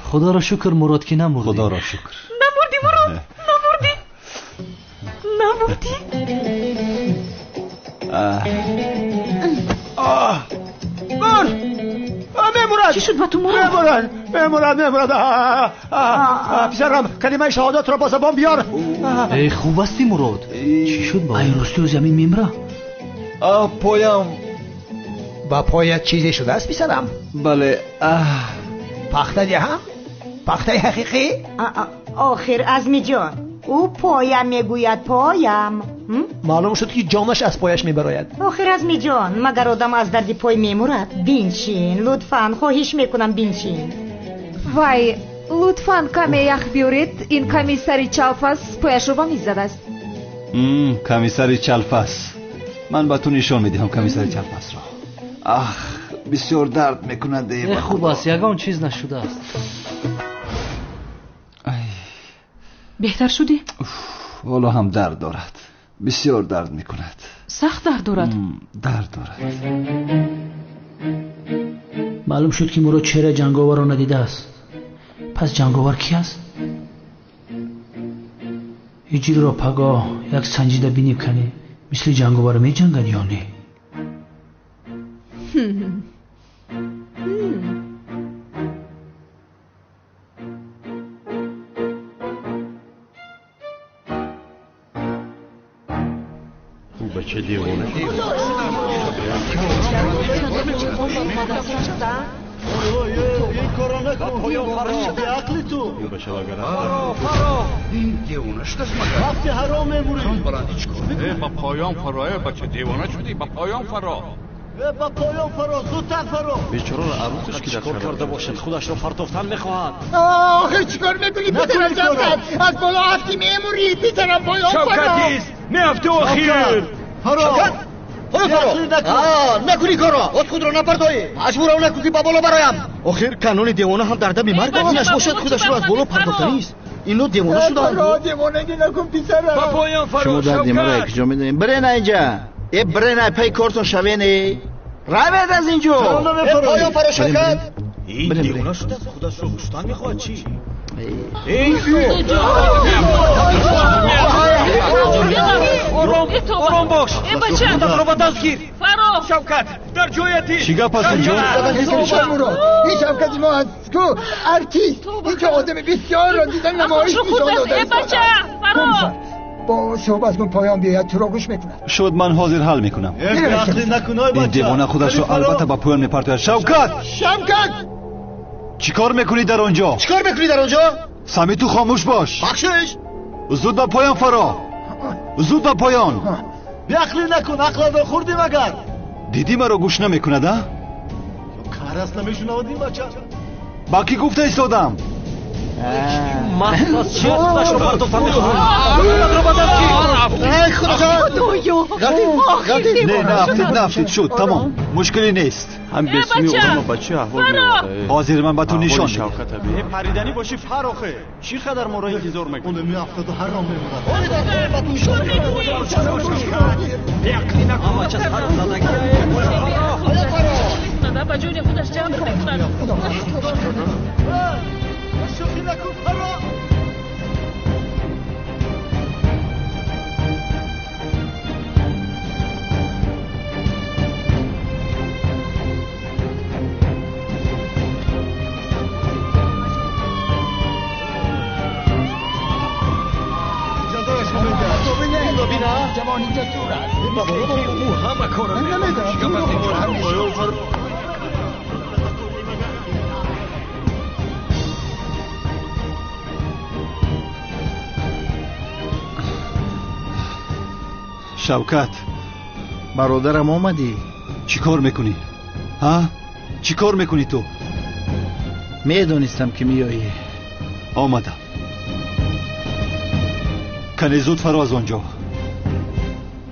Худоро шукр, Мурод, ки намурдӣ. Худоро шукр. Намурдӣ, Мурод, намурдӣ, намурдӣ. Мур! Мемурад! Чӣ шуд ба ту, Мурод? Мемурад, мемурад, мемурад. Писарам, калимаи шаҳодатро ба забон биёр. Эй, хуб ҳастӣ, Мурод? Чӣ шуд ба Ай, ростӣ замин мемра? Поям. Ба поят чизе шудааст, писарам? Бале. Пахта диҳам? Пахтаи ҳақиқӣ? Охир, Азмиҷон, ӯ поям мегӯяд, поям. Маълум шуд ки ҷонаш аз пояш мебарояд. Охир, Азмиҷон, магар одам аз дарди пой мемурад? Биншин, лутфан, хоҳиш мекунам, биншин. Вай, лутфан каме ях биёред, ин комиссари чалфас пояшро ба миз задааст. Комиссари чалфас. Ман ба ту нишон медиҳам комиссари чалфасро. Ах, бисёр дард мекунад. Хуб аст, ягон чиз нашудааст. Беҳтар шудӣ? Ҳоло ҳам дард дорад. Бисёр дард мекунад. Сахт дард дорад? Дард дорад. Маълум шуд, ки Мурод чеҳраи ҷанговарро надидааст. Пас ҷанговар ки аст? Ҳиҷриро пагоҳ як санҷида бинем, кане мисли ҷанговар меҷангад ё не. Бача девона. Ин корро накун. Беақли ту. Ин бача лагар. Фаро, фаро. Ин девона шудааст магар? Вақти ҳаром мемурӣ. Баландӣ чӣ кор мекунӣ? Ба поён фаро, бача девона шудӣ, ба поён фаро. Ба поён фаро, зудтар фаро. Бечораро арӯсаш ки чикор карда бошад, худашро партофтан мехоҳад. Охир чикор мекунӣ, писарам? Шавкат, аз боло афтӣ мемурӣ, писарам, поён фаро. Шавкат ист, меафтӣ охир. Фаро. Фаро. Накунӣ корро, от худро напартоӣ. Маҷбурам накун, ки ба боло бароям. Охир канони девона ҳам дар дами марг инаш бошад, худашро аз боло партофтанист. Ино девона шуданд. Фаро, девонагӣ накун, писарам. Ба поён фаро. Шумо дарди маро якҷо медонед. Бирен инҷа. Э, бирен, пай кортон шавен. Равед аз инҷо. Поён фаро, Шавкат. Ин девона шудааст, худашро куштан мехоҳад чӣ? Ором, ором бош. Худатро ба даст гир. Шавкат, дар ҷояти. Чӣ гап аст инҷо? Мурод, ин Шавкати мо аст ку артист. Инҷо одами бисёрро дида намоиш нишон додааст. Бо суҳбат кун, поён биёяд, туро гӯш мекунад. Шуд, ман ҳозир ҳал мекунам. Ин девона худашро албатта ба поён мепартояд. Шавкат! Шавкат! Чӣ кор мекунӣ дар он ҷо? Чӣ кор мекунӣ дар он ҷо? Сами, ту хомӯш бош. Бахшиш. Зуд ба поён фаро. Зуд ба поён. Беақлӣ накун, ақлатро хӯрдӣ магар? Дидӣ, маро гӯш намекунад, а? Кар аст, намешунавад ин бача. Ба кӣ гуфта истодам? Махсус чи аст, худашро партофтан мехоҳад? Худатро ба даст гир. Ай, худоҷон. Не, наафтид, наафтид, шуд, тамом. Мушкиле нест. Ҳам бесуми одама ба чӣ аҳвол меовард? Ҳозир ман ба ту нишон медиҳам. Париданӣ бошӣ, фарохе. Чӣ қадар моро интизор мекунӣ? Оне меафтаду ҳаром мемонад. Беақлӣ накун. Ба ҷони худаш ҷабр мекунад. Шӯхӣ накун, фаро. ҷавони ҷасур аст. Ӯ ҳама корро намедонам. Шавкат, бародарам, омадӣ? Чӣ кор мекунӣ? Ҳа, чӣ кор мекунӣ ту? Медонистам, ки меоӣ. Омадам. Кане зуд фаро аз он ҷо.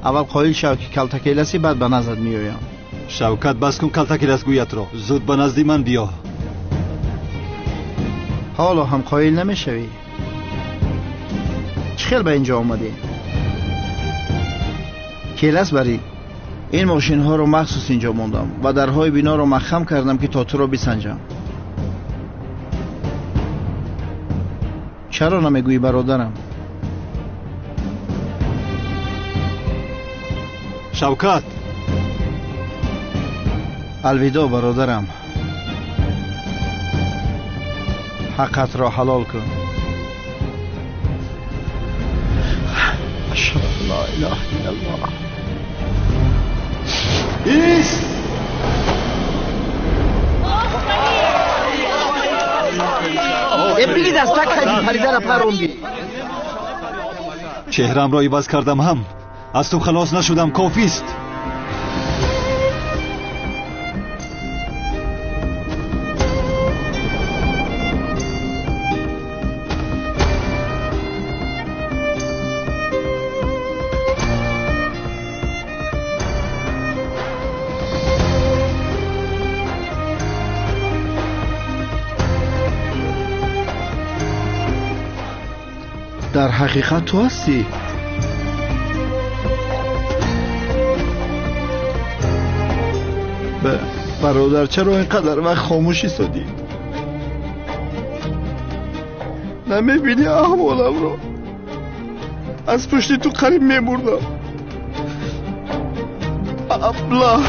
Аввал қоил шав, ки калтакеласи, баъд ба наздат меоям. Шавкат, бас кун калтакеласгӯятро. Зуд ба назди ман биё. Ҳоло ҳам қоил намешавӣ? Чӣ хел ба ин ҷо омадӣ? Келас барӣ. Ин мошинҳоро махсус ин ҷо мондам ва дарҳои биноро маҳкам кардам, ки то туро бисанҷам. Чаро намегӯӣ, бародарам? Шавкат! Алвидо, бародарам. Ҳаққатро ҳалол кун. Ашҳаду ан ло илоҳа иллаллоҳ. Ист! Э, бигир, дастак хайди паридара парондӣ. Чеҳраамро иваз кардам ҳам аз ту халос нашудам. Кофист. Дар ҳақиқат ту ҳастӣ? Бародар, чаро ин қадар вақт хомӯш истодӣ? Намебинӣ аҳволамро? Аз пушти ту қариб мемурдам. Аблаҳ!